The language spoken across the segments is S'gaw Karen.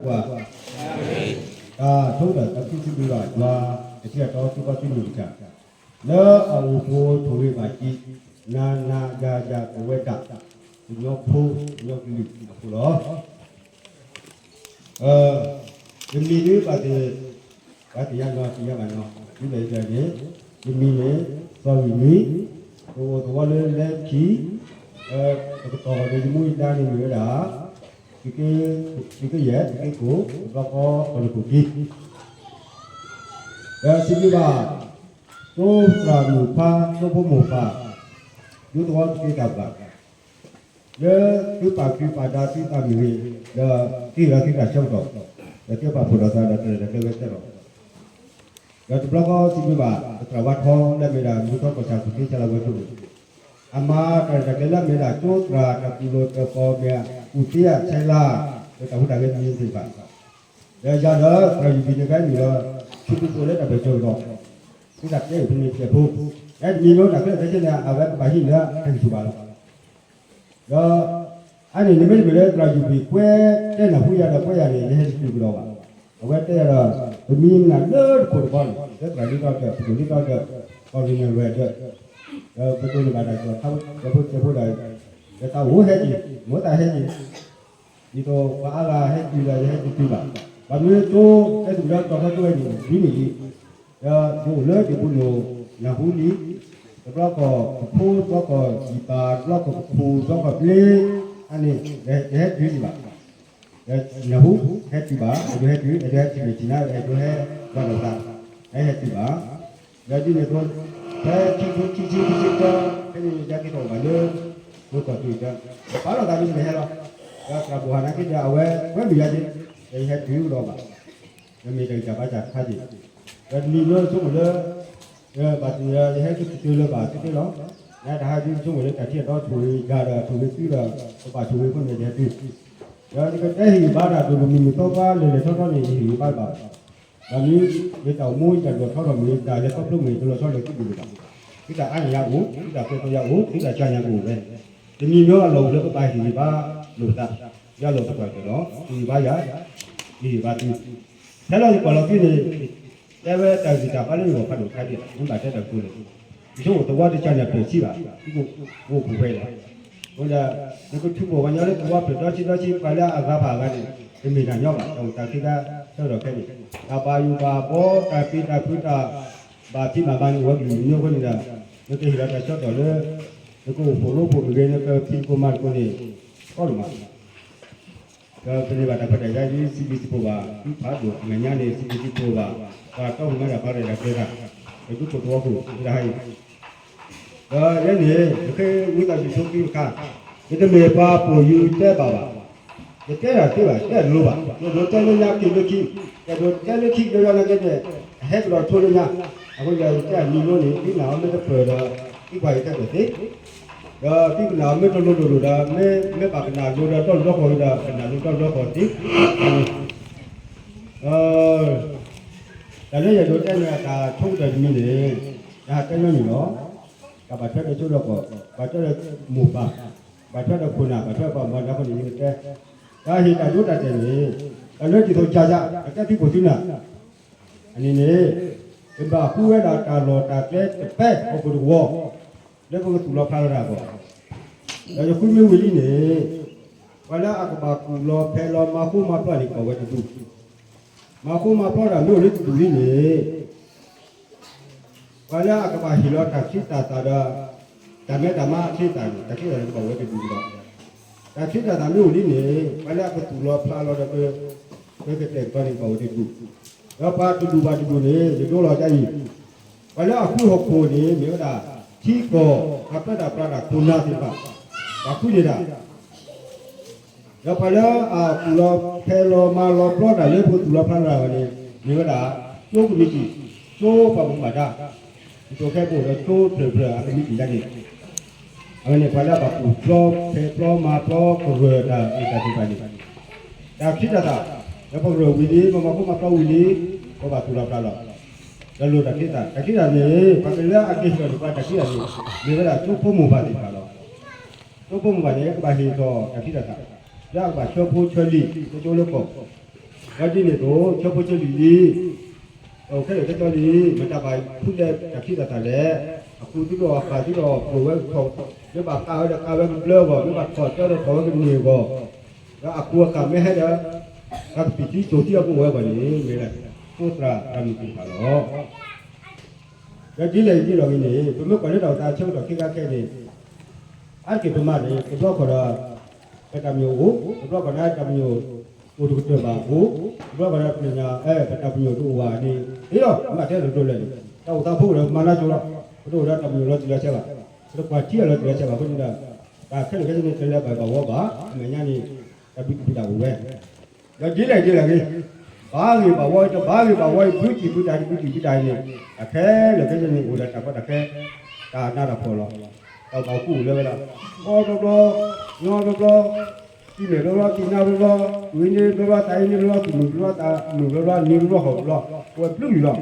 တၢ်ထိၣ်ဒီးတၢ်ခုၣ်ဆံဘျုးဘၣ်ယွၤ တထံၣ်အတီခံဘီခံမုၢ်ကစၢ် လၢအအိၣ်ဖှိၣ်ထိၣ်ဂ့ၤဘၣ်ကံ နၤနၤယၤယၤပဝဲဒၣ် ကညီဖိကညီကလုာ်အဃိလီၤ. တမံၤဒ်ဘၣ်သ့ၣ် ပှၤသ့ၣ်ညါနီၤသ့ၣ်ညါဘၣ်နီၤ ဒ်လဲၣ်ဒ်လဲၣ်န့ၣ် ယမံၤန့ၣ် စီၤဝံၣ်နွံ ကအိၣ်သဝီလၢလဲခံ ပကတီၢ်ဒီးယမူယဒါန့ၣ်မ့ၢ်ဝဲဒၣ် သုးက့ယဲၢ် သုးက့ခိၣ် တဘျီဃီကီၢ်လၢခိၣ်က့ ဒီးစံးဘျုးဘၣ် ကၠိသရၣ်မုၣ်ခွါ ကၠိဖိမိၢ်ပၢ် ဒူသဝီသုးက့တၢ်ဘၣ် လၢသုပာ်ဖှိၣ်ပာ်ဒါသုသးမုၢ်ဂ့ၤ ဒီးသုဟ့ၣ်လီၤသုသးဆၢကတီၢ် ဒီးသုပာ်ဖှိၣ်ဒီးသးဒီးတၢ်ရဲၣ်တၢ်ကျဲၤဝဲတၢ်လီၤ. ဒီးတဘျီဃီစံးဘျုးဘၣ် ပသရၣ်ဝါထီလၢအမ့ၢ်ဒၣ် မူထီၣ်ကီၢ်ဆၣ်ကူၣ်သ့ဆဲလၢဝဲၤကျိၤ အမၤတၢ်ရဲၣ်တၢ်ကျဲၤလၢအမ့ၢ်ဒၣ် ကၠိသရၣ်တၢ်ကူၣ်လိာ်တၢ်ပီၣ်မဲာ် ကူၣ်သ့အဆဲလၢ ဒီးတၢ်ဟူးတၢ်ဂဲၤတမံၤသ့ၣ်တဖၣ် ဒီးယၤဒီးသရၣ်ယူၢ်ဘံၣ်န့ၣ် ခဲအံၤမ့ၢ်ဒီး ဆူၣ်ပူၤဖိလၢတၢ်ပၢၢ်ဆၢကတီၢ် သုသးကျဲအံၤဖဲန့ၣ်ကျဲဖိ အဲတမံၤမ့ၢ်တၢ်ခဲလၢာ်ခဲဆ့န့ၣ် အဝဲကဘၣ်ဟံးလၢတၢ်ဂံၢ်ဆူၣ်ဘၣ်လီၤ. ဒီး အန့ၣ်န့ၣ်မ့တမ့ၢ်လၢသရၣ်ယူၢ်ဘံၣ်ကွဲးတဲနၢ်ဟူယၤဒီးကွဲးယၤန့ၣ် ယဟဲတတုၤကဒီးဘၣ်. အဝဲတဲယၤဒီး ပမံၤမနုၤလၢတခိၣ်တဘီန့ၣ် လၢသရၣ်လံတီဒီး ပဒိၣ်လံတီဒီး ကီၢ်ရ့ၣ်နုာ်ရဲၣ်ဒီး ဒီးပဒိးန့ၢ်ဘၣ်တၢ်ကီၢ်ခါဖိကဲဖိဒီး ယသးအိၣ်ဟဲက့ၤ မိၢ်သးဟဲက့ၤ ဒ်သိးပှၤအါဂၤဟဲတုၤဒီး ယဟဲတတုၤဘၣ်. ဘၣ်မနုၤကၠိ ကဲသုးကလၢကီၢ်ခီကၠိဝဲန့ၣ် ဒ်န့ၣ်လံ ဒီးယအိၣ်လၢဒံးပူၤလိာ် နၢ်ဟူလံ တဘျီကီၢ်ကဖိ တဘျီကီၢ်ယံာ်ပၤ တဘျီကီၢ်ကဖူ တဘျီကီၢ်ဘျ့ အန့ၣ် ယဟဲတုၤဒံးဘၣ်. ဒီးနၢ်ဟူ ဟဲတုၤဘၣ် အဲၣ်ဒိးဟဲတုၤ အဲၣ်ဒိးဟဲတုၤမ့ၢ်ထံၣ်နၤ အဲၣ်ဒိးဟဲဘၣ်ဒီးသး ဟဲဟဲတုၤဘၣ်. ဒီးဒ်န့ၣ်အသိး ဖဲခံဆံခံဆံခံဆံတၢ ဖဲန့ၣ်ယက့ၤထီၣ်ဘၣ်လၢ မ့ၢ်ကီၢ်သူၣ်တၢ် ပာ်လီၤသးဒ်န့ၣ်ဟဲလီၤ. ဒီးသရၣ်ဘိၣ်ဟးနာ်က့ဒီး အဝဲကွဲမုာ်ယၤက့ၤ ဒီးယဟဲတုၤကဒီးဘၣ်. ဒီးမ့ၢ်တၢ်ဂံၢ်တၢ်ဘါတၢ်ခါက့ၤ ဒီးတမံၤမ့ၢ်ဆိကမိၣ်လၢ ဘၣ်သ့ၣ်ညါယဟဲက့ၤတတုၤလၢၤဘၣ်သ့သ့လီၤ. နတဟးဒ်ဆိကမိၣ်လၢတၢ်ထံၣ်အတီထိၣ်ဂ့ၤဂၤဒီးထိၣ်ဂ့ၤသုဒီး ပဘၣ်ထိၣ်ဂ့ၤအဃိန့ၣ် ယဟဲတုၤ ဒီးယကတဲဟ့ၣ်ဂံၢ်ဘါတၢ်ဒိၣ်ဒိၣ်မုၢ်မုၢ်သီသီလၢာ်လၢာ်ထီထီန့ၣ် ယဟ့ၣ်ဂံၢ်ဘါဘၣ်. ဘၣ်မနုၤ ယတၢ်အိၣ်မူယတၢ်ဒိၣ်ထီထီၣ်မ့ၢ် တၢ်လဲၤခီဖျိမ့ၢ် တလီၤဆီလၢသုဒိၣ်ဒိၣ်ဘၣ်. သုတၢ်အါညါယအိၣ် သုတၢ်ကွဲးကီယအိၣ် သုတၢ်ကၢညါကအိၣ်ဝဲ. တမံၤမ့ၢ်အလီၢ်အိၣ်လၢပဘၣ်ဟ့ၣ်ဂံၢ်ဘါလိာ်ပသး ယလီၢ်သပှၢ်ကတၢၢ်ဒီး ဟ့ၣ်ဂံၢ်ဘါယၤ ယဟ့ၣ်ဂံၢ်ဘါသု ဖဲလီၤယကွၢ်လီၤသုန့ၣ် တဲဝဲတၢ်ဂံၢ်တၢ်ဘါလၢယဂီၢ်ဖးဒိၣ်ခါဒံး မ့ၢ်ဘၣ်တဲတၢ်ကိးလၢာ် ယဆိကမိၣ်သဝီတကၢန့ၣ် အပၢၢ်ဆံးဘၣ် သုကအိၣ်ဖှိၣ်ဝဲလီၤ. အဃိဒီး နကထုးဖှိၣ်ပှၤညီလၢသဝီဖျၢၣ်ဒီဆံးဒီဆံး ပှၤလၢအဂၤဖးအဂၤန့ၣ် တမ့ၢ်တၢ်ညီဘၣ် တၢ်အိၣ်တၢ်က့ၤတၢ်ဆၢကတီၢ်ခဲအံၤ တၢ်ဘၣ်ယိၣ်ဘၣ်ဘီ တၢ်ပျံၤတၢ်ဖုး တၢ်ဘၣ်ဖံးဘၣ်မၤန့ၣ် အိၣ်ဝဲကလုာ်ကညီအဃိန့ၣ်ဒီး နကဟ့ၣ်လီၤတၢ်ဆၢကတီၢ်လၢ နကအိၣ်ဖှိၣ်ရိဖှိၣ်မ့ၢ်ဂ့ၤ နကဖံးသကိးမၤသကိးန့ၣ် ကီဒိၣ်မး ဒီးပန့ၢ်ဘၣ်တၢ်ခွဲးတၢ်ယာ်ဒ်စံးဘျုးစံးဖှိၣ်ဘၣ် သုဖးဒိၣ်အမဲာ်ညါန့ၣ် စံးဘျုးစံးဖှိၣ်ဘၣ် ပှၤတီပှၤလိၤတၢ်ပာ်ရဲၣ်တၢ်ကျဲၤတၢ် ပဒူခိၣ်သဝီခိၣ် ဝဲဒၣ်ဟဲအံၤ ဒီးယဲန့ၣ် ယဃ့ဝံသးစူၤဆိသုတခါ ယတမ့ၢ်ပှၤပိာ်ယူၤတဲဘၣ်ဘၣ် ယတဲတၢ်သ့ဘၣ် တဲတလိၤဘၣ် ယအဲၣ်ဒိးတဲလၢညါက့ၤလၢခံ ယအဲၣ်ဒိးတဲလၢခံကဒီးနာ်က့န့ၣ် အဟဲကဒီးဆိလၢညါ အဃိယတဲအမံၤလိန့ၣ် သုနာ်အီၤမ့ၢ်တပၢၢ်ဒီး သုပှၤယတဲတၢ်သ့ ဒီးသုကနၣ်အီၤမ့ၢ်တလိၤလိၤလိၤဒီး မ့ၢ်မ့ၢ်ဘၣ်ကနၣ်လိၤဒီးတီၢ်လိၤတီၢ်ဃီၤဒီး ကနၣ်လိၤတီၢ်လိၤဃီၤသ့ တၢ်လၢယအဲၣ်ဒိးတဲန့ၣ် တၢ်ဆိကတၢၢ်တမံၤန့ၣ် တၢ်ဟးတဲညီနုၢ်လီၤ. တၢ်ဘၣ်ထွဲဒီးကၠိဒီးကီၢ် ဘၣ်ထွဲဒီးမိၢ်ပၢ် ဘၣ်ထွဲဒီးခိၣ်နၢ် ဘၣ်ထွဲပှၤမၤဒီးအဃိန့ၣ် ယကတဲ တၢ်ဟ့ၣ်တၢ်ဒိတၢ်တဲာ်န့ၣ် တၢ်လၢတံၤသကိးကၢ်ယၢ် တၢ်ကဲဖံးခိၣ်သုနၢ် အန့ၣ်န့ၣ် ပဘၣ်ဃုဝဲဒၣ်တၢ်လီၢ်တၢ်ကျဲတပဲ ဟီၣ်ခိၣ်တကဝီၤ လၢပကသူၣ်လီၤဖျးလီၤတၢ်အဂီၢ် ဒီးယဃုမ့ၢ်ဝံၤလံန့ၣ် ပှၤလၢအကဘၣ်ကူၣ်လီၤဖဲးလီၤမၤဃူမၤပျီန့ၣ် ကဘၣ်ဝဲတဒူၣ်, မၤဃူမၤပျီတၢ်မ့ၢ်အိၣ်လၢတဒူၣ်လံန့ၣ် ပှၤလၢအကဘၣ်ဟ့ၣ်လီၤတၢ်ချံတၢ်သၣ်ဒီး တၢ်မဲတၢ်မါအချံအသၣ်န့ၣ် တၢ်ချံတၢ်သၣ်န့ၣ်ကဘၣ်ဝဲတဒူၣ်ဒီး တၢ်ချံတၢ်သၣ်မ့ၢ်အိၣ်လံန့ၣ် ပှၤလၢအကသူၣ်လီၤဖျးလီၤဒီး ပကတဲာ်ကတီၤန့ၣ်ကဘၣ်ဝဲတဒူၣ်, ဒီးပှၤတဒူၣ်ဘၣ်တဒူၣ်န့ၣ် ယဒိလီၤဒ်အံၤ, ပှၤလၢအဃုဟီၣ်ခိၣ်န့ၣ် မ့ၢ်ဝဲဒၣ် ထံကီၢ် တၢ်ပၢတၢ်ပြးတၢ်ခိၣ်နၢ်သ့ၣ်တဖၣ် ဘၣ်ဃုန့ၢ်ဒၣ် ဒီးပှၤလၢအကူၣ်လီၤဖဲးလီၤမၤလီၤပျီတၢ်လၢပကသူၣ်လီၤဖျးလီၤတၢ်ဝဲန့ၣ် မ့ၢ်ဝဲဒၣ် ကၠိကမံးတံာ်, ကၠိပှၤဘၣ်မူဘၣ်ဒါ, ယသိးခဲကိာ်ဒီးကၠိဖျၢၣ်ဖျၢၣ်အကမံးတံာ်ဒၣ်န့ၣ်, အဝဲန့ၣ်ပှၤလၢအဘၣ်ကူၣ်ပျီဖဲးပျီမၤပျီကရၢၢ်တၢ်အ့ၣ်တၢ်သ့ၣ်တဖၣ်န့ၣ်, တၢ်ချံတၢ်သၣ်, ဒီးပကရၢၢ်ဝံၤလံ ပမၤဃူမၤပျီဝံၤလံ, ပဘၣ်သူၣ်လီၤဖျးလီၤ, ဒီးလိၣ်တၢ်ချံတၢ်သၣ်, တၢ်ချံတၢ်သၣ်န့ၣ် ပှၤကလၢအက့ၤဟ့ၣ်လီၤန့ၢ်ပှၤတၢ်ချံတၢ်သၣ်န့ၣ် မ့ၢ်ဝဲဒၣ်ကၠိဖိမိၢ်ပၢ်သ့ၣ်တဖၣ်လီၤ. ကၠိဖိမိၢ်ပၢ်န့ၣ် ကဘၣ်ဟ့ၣ်ထီၣ်တၢ်ချံတၢ်သၣ်, လၢအကဘၣ်ဆှၢဖိဆှၢလံာ် လၢကၠိလၢကီၢ်, ဒီးဒ်န့ၣ်အသိး ဆၢဖိဆၢလံၤလံ တၢ်အိၣ်ခဲလၢာ်ခဲဆ့လံ မတၤဘၣ်ဖုးလဲၤတၢ်ခံးတၢ်သၣ်လဲၣ်, အကူသုးဒီးအဃာ်သုးဒီးပှိၢ်ဝဲကထီၣ်, မ့ၢ်ဘၣ်ဃာ်ဝဲဒီးဃာ်ဝဲကဘျၢအဂီၢ်, မ့ၢ်ဘၣ်ထီၣ်တၢ်ဒီးထီၣ်ဝဲကန့ၢ်အဂီၢ်, ဒီးအကူအဃာ်မ့ၢ်ဟဲဒီး တၢ်ကပံာ်သံစိာ်သံအပူၤဝဲအဂီၢ်န့ၣ် မ့ၢ်ဒၣ် ဖိသၣ်တၢ်မုၢ်သ့ၣ်တဖၣ်လီၤ. ဒီးဒ်လဲၣ်ဒ်လဲၣ်ဂ့ၤန့ၣ် ပမ့ၢ်ကွၢ်လၢတၢ်အိၣ်သးဆၢကတီၢ်ခဲကနံၣ်အံၤန့ၣ် အါတက့ၢ်ပမၤန့ၣ် တဘျီဃီဒီး ပတၢ်မညိၣ်အိၣ်, တဘျီဃီန့ၣ် တၢ်မညိၣ်အိၣ်တကတၢၢ်ဘၣ်အဃိ, တဘျီဃီန့ၣ် ပသ့ၣ်ညါ အဲ ပတၢ်မညိၣ်တအိၣ်ဘၣ်န့ၣ် သ့လီၤ မ့ၢ်တဲတဒိလၢာ်န့ၣ် တၢ်အိၣ်သးဖိဒီးမၤနၢၤကၠိလီၤ, ပတအိၣ်ဒီးတၢ်မညိၣ်လီၤတံၢ်လီၤဆဲးဘၣ်, ပတကွၢ်ထံအလီၤတံၢ်လီၤဆဲးဘၣ်အဃိန့ၣ်ဒီး တၢ်ခဲလၢာ်ခဲဆ့န့ၣ် တလဲၤဘၣ်ဘၣ်ဝီဘၣ်, အမဲာ်ညါန့ၣ် တၢ်ဘုတၢ်ဘံၣ်တၢ်အိၣ်ဝဲ ဒီးဒ်လဲၣ်ဒ်လဲၣ်ဂ့ၤ, ဘၣ်ဂ့ၢ်ဘၣ်ဝီ တဘၣ်ဂ့ၢ်ဘၣ်ဝီ ဘုတံၢ်ဘုတၢ် တဘုတံၢ်ဘုတၢ်န့ၣ် တၢ်ခဲလၢာ်ခဲဆ့န့ၣ် အိၣ်ဒီးတၢ်ကီတၢ်ခဲ တၢ်နးတၢ်ဖှီၣ်လီၤ. တၢ်အိၣ်ဘၣ်အိၣ်ကူအိၣ်လၢဝဲဒၣ် ဃီဘျီဘျီ, ညီဘျီဘျီ, သံမဲာ်ဘျီဘျီ, သံနါဘျီဘျီ, သူၣ်အ့န့ဘျီဘျီ, သးအ့န့ဘျီဘျီ, သူၣ်မုာ်ဘျီဘျီ, သးမုာ်ဘျီဘျီ, နံၤဘျီဘျီ, ဟီၣ်ဘျီဘျီ, ပဝဲဘျုးလီၤ.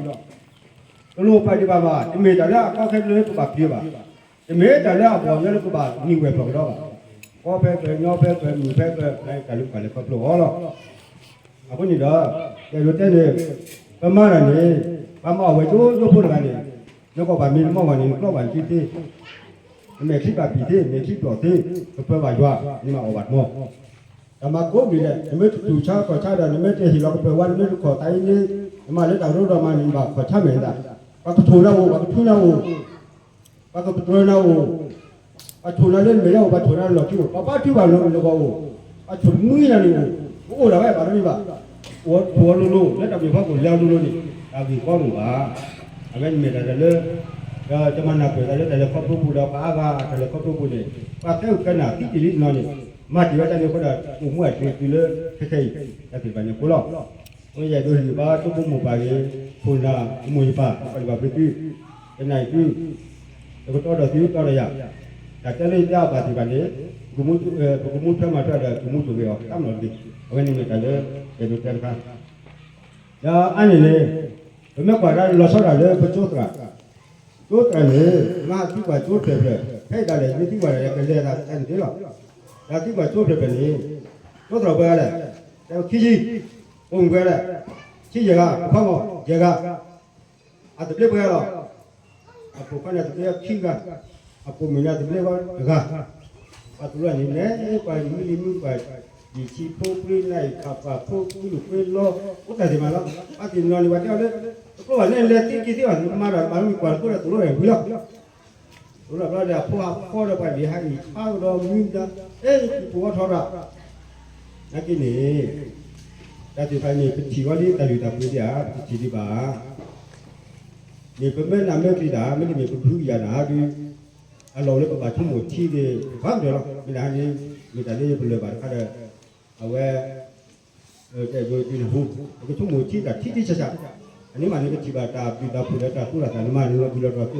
တလိၣ်ပာ်ဒံးဘၣ်ဘၣ်, တမ့ၢ်တၢ်လၢအကီခဲလၢပဘၣ်ပျံၤဘၣ်, တမ့ၢ်တၢ်လၢအဘီၣ်ညါလၢပဘၣ်နံၤဝဲၤဖျိးကဒီးဘၣ်, ဃီဖဲဖဲ ညီဖဲဖဲ မုာ်ဖဲဖဲ တၢ်လၢပဘၣ်လဲၤခီဖျိအီၤလီၤ. အဃိန့ၣ်ဒီး ယအဲၣ်ဒိးတဲန့ၣ် ပမၤတၢ်န့ၣ် ပှၤမၤအီၣ်ဝဲကၠိကၠိဖိတဂၤန့ၣ် နကီၢ်ဘၣ်မ့ၢ်နမီၢ်ဂီၢ်န့ၣ် နကျီဘၣ်နထံသ့, နမဲာ်ချံဘၣ်ပံာ်သ့, မဲာ်ချံပျီၢ်သ့, ကပၢၤဘၣ်ယွၤ, နမၤအီၣ်ဘၣ်တမီၢ်, တၢ်မၤကိးဘျီလဲၣ်, နမ့ၢ်တတူၢ်ဆါခီၣ်ဆါဒီး နမ့ၢ်တဟ့ၣ်လီၤကပၢၤဝဲ နမ့ၢ်တခီၣ်သးအံၤန့ၣ် နမၤလၢတၢ်ကရၢကရိမၤန့ၣ် နဘၣ်ခီၣ်ဆါမဲာ်နသး, ပှၤကထိၣ်နၤအိၣ်, ပှၤကထုးနၤအိၣ် ပှၤကပတြၢၤနၤအိၣ်, ပှၤထိၣ်နၤလၢနမဲာ်ညါအိၣ်, ပှၤထိၣ်နၤလၢလီၢ်ခံအိၣ်, ပှၤဘါထုကဖၣ်လၢနဂီၢ်အိၣ်, ပှၤထိၣ်တမှံနၤန့ၣ်အိၣ်, ပအိၣ်ဒၣ်ဝဲဘၣ်တမ့ၢ်ဘၣ်, အိၣ်ထိၣ်အီၤလိၤလိၤ လၢတၢ်မ့ၢ်ဖီခိၣ်လဲၤအီၤလိၤလိၤန့ၣ် တၢ်ဂ့ၢ်ကီတအိၣ်ဘၣ်. အဝဲန့ၣ်မ့ၢ်တၢ်တၢ်လၢ ဒီးတမၤနၢ်ပၢၢ်သးလၢတၢ်လဲၤခီဖျိပူၤဒီး ပှၤအါဂၤတၢ်လဲၤခီဖျိပူၤန့ၣ် ပှၤကဲအုၣ်ကဲနၢ်သံတ့ၢ်လံတနီၤန့ၣ် မၤတ့ၢ်ဝဲတၢ်န့ၣ်အဃိဒီး အိၣ်မူအထံအက့ၤလၢခဲခဲအံၤ တၢ်သ့ၣ်တဖၣ်န့ၣ်အဃိလီၤ. အဃိယအဲၣ်ဒိးဟ့ၣ်ဂံၢ်ဘါ ဆိကမိၣ်ပှၤဂ့ၤ ခိၣ်နၢ် မိၢ်ယပၢ် ပှၤဒံးဘၣ်ဖုးသု တနံၤအံၤသု တကတီဒီးသုတီဒီးယၤ တၢ်တဲလၢယတဲအဘၣ်သ့ၣ်တဖၣ်န့ၣ် ပကမူထွဲမၤထွဲဒီး ပကမူတဂ့ၤအီၤ တၢ်မနီၤတဂ့ၤ အဝဲန့ၣ်မ့ၢ်တၢ်လၢ ယအဲၣ်ဒိးတဲတခါ ဒီးအါန့ၣ်န့ၣ် ပမ့ၢ်ကွၢ်ဒၣ်လီၤဆီဒၣ်လၢပကၠိသရၣ်, ကၠိသရၣ်န့ၣ် မ့ၢ်ဟးသံကွၢ်ကၠိဖျၢၣ်ဖျၢၣ် ဖဲအံၤဒၣ်လဲာ် မ့ၢ်သံကွၢ်ဒၣ်လဲာ် ကလဲၤသးတၢ်န့ၣ်သ့လီၤ. ဒီးသံကွၢ်ကၠိဖျၢၣ်ဖျၢၣ်န့ၣ် ကၠိသရၣ်ပှဲၤဂၤလဲၣ်, တဲဝဲခံဆံ, ပိာ်မုၣ်ပှဲၤဂၤလဲၣ်, ဆံယဲၢ်ဂၤ, ဖိခွါမီၤ ယဲၢ်ဂၤ အသဘျ့ပှဲၤဂၤလီၤ. အပိာ်ခွါန့ၣ်သဘျ့ခံဂၤ, အပိာ်မုၣ်န့ၣ်သဘျ့တဂၤ, ပှၤတလီၢ်န့ၣ် လဲၤပှၤမုၢ်လံမုၢ်ပှၤ ယံာ်ဆံဖိခွံနၢ်အံၤ ခးပှၤဖိခွံလူၤခွံလီၤ အိၣ်တၢ်သ့ၣ်မးလီၤ. ဘၣ်သ့ၣ်နီၤန့ၣ် ပှၤတဲအီၤလၢ တကျိဘၣ်န့ၣ် လဲၤသံက့ၤသ့ဘၣ် နမၤတၢ်မၤမုၢ်ကွၢ်တခိၣ်ဒီးတလိၣ်ဝဲဝံၤလီၤ. တလိၣ်ဘျီဒီး အဖိဟးဖီဒီးပှၤလံၤဟးအံၤ ဆါကဒီးမုၢ်ဒီး အဲၣ်ပူၤအီထီရၣ် နာ်က့န့ၣ် တၢ်သ့ၣ်တဖၣ်န့ၣ် ပထံၣ်ဝဲလံတၢ်လုၢ်တၢ်ပှ့ၤဒံးဧါ ပတထံၣ်ဒံးဘၣ်ဧါ. မ့ၢ်ပမ့ၢ်နၢ်မ့ၢ်ချံတၢ် မ့တမ့ၢ်ပကဟုကယာ်နၤဟးဒုး အလီၢ်လၢပဘၣ်ဆိကမိၣ်ထံသ့ၣ် ဘၣ်မနုၤလီၤ. မ့ၢ်ဒၣ်ဟးန့ၣ် မ့ၢ်တၢ်လၢယပလၢၢ်ဘၣ်တခါဒီး အဝဲ တဲဒိးဒုးနၢ်ဟူ ပကဆိကမိၣ်ထံတၢ်ထံထံဆးဆး အန့ၣ်မးန့ၣ် ပထံၣ်ဘၣ်တၢ်ဘျုးတၢ်ဖှိၣ်ဒီးတၢ်သူၣ်တၢ်သး နမၤနလီၤဘှံးလီၤတီၤသ့ဘၣ်.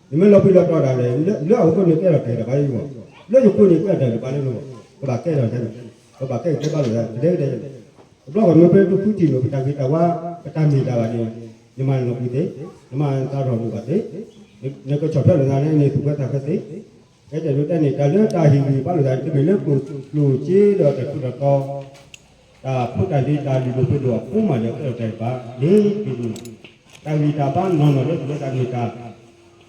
နမ့ၢ်လီၤဘှံးလီၤတီၤဒၣ်လဲာ် လၢအဝဲကိးန့ၣ်ကဲထီၣ်တၢ်ဂံၢ်တၢ်ဘါလၢယဂီၢ်, လၢယဃိန့ၣ်ကဲထီၣ်တၢ်ဂံၢ်တၢ်ဘါလၢယဂီၢ်, ကဘၣ်ကဲထီၣ်တၢ်န့ၣ် ကဘၣ်ကဲထီၣ်တၢ်ဘါလိာ်သး ကဒဲကဒဲ တဘျီဃီမ့ၢ်ပတဃုထံၣ်လိာ်ပတၢ်ဂ့ၤတၢ်ဝါ ပတၢ်မ့ၢ်တၢ်ဘၣ်န့ၣ် နမၤနလီၤဘှံးသ့, နမၤနသးထီၣ်လိာ်ဘၣ်သ့, နကဆီၣ်ထွဲလိာ်သးန့ၣ် နသူၣ်ဖှံသးညီသ့, ကဲထီၣ်ဒိးတဲန့ၣ် တၢ်လၢတၢ်ဟ့ၣ်ဂံၢ်ဘါလိာ်သး တမ့ၢ်လၢကျိၣ်စ့ဒီးတၢ်ထူးတၢ်တီၤ တၢ်ဖိတၢ်လံၤတၢ်လုၢ်ဒိၣ်ပှ့ၤဒိၣ်အဃိမးဒီး ကဲထီၣ်တၢ်ဂံၢ်တၢ်ဘါန့ၣ်တမ့ၢ်ဘၣ်. တၢ်ဂံၢ်တၢ်ဘါနီၢ်နီၢ်လၢပဝဲဒၣ်မ့ၢ်တၢ် တၢ်ပာ်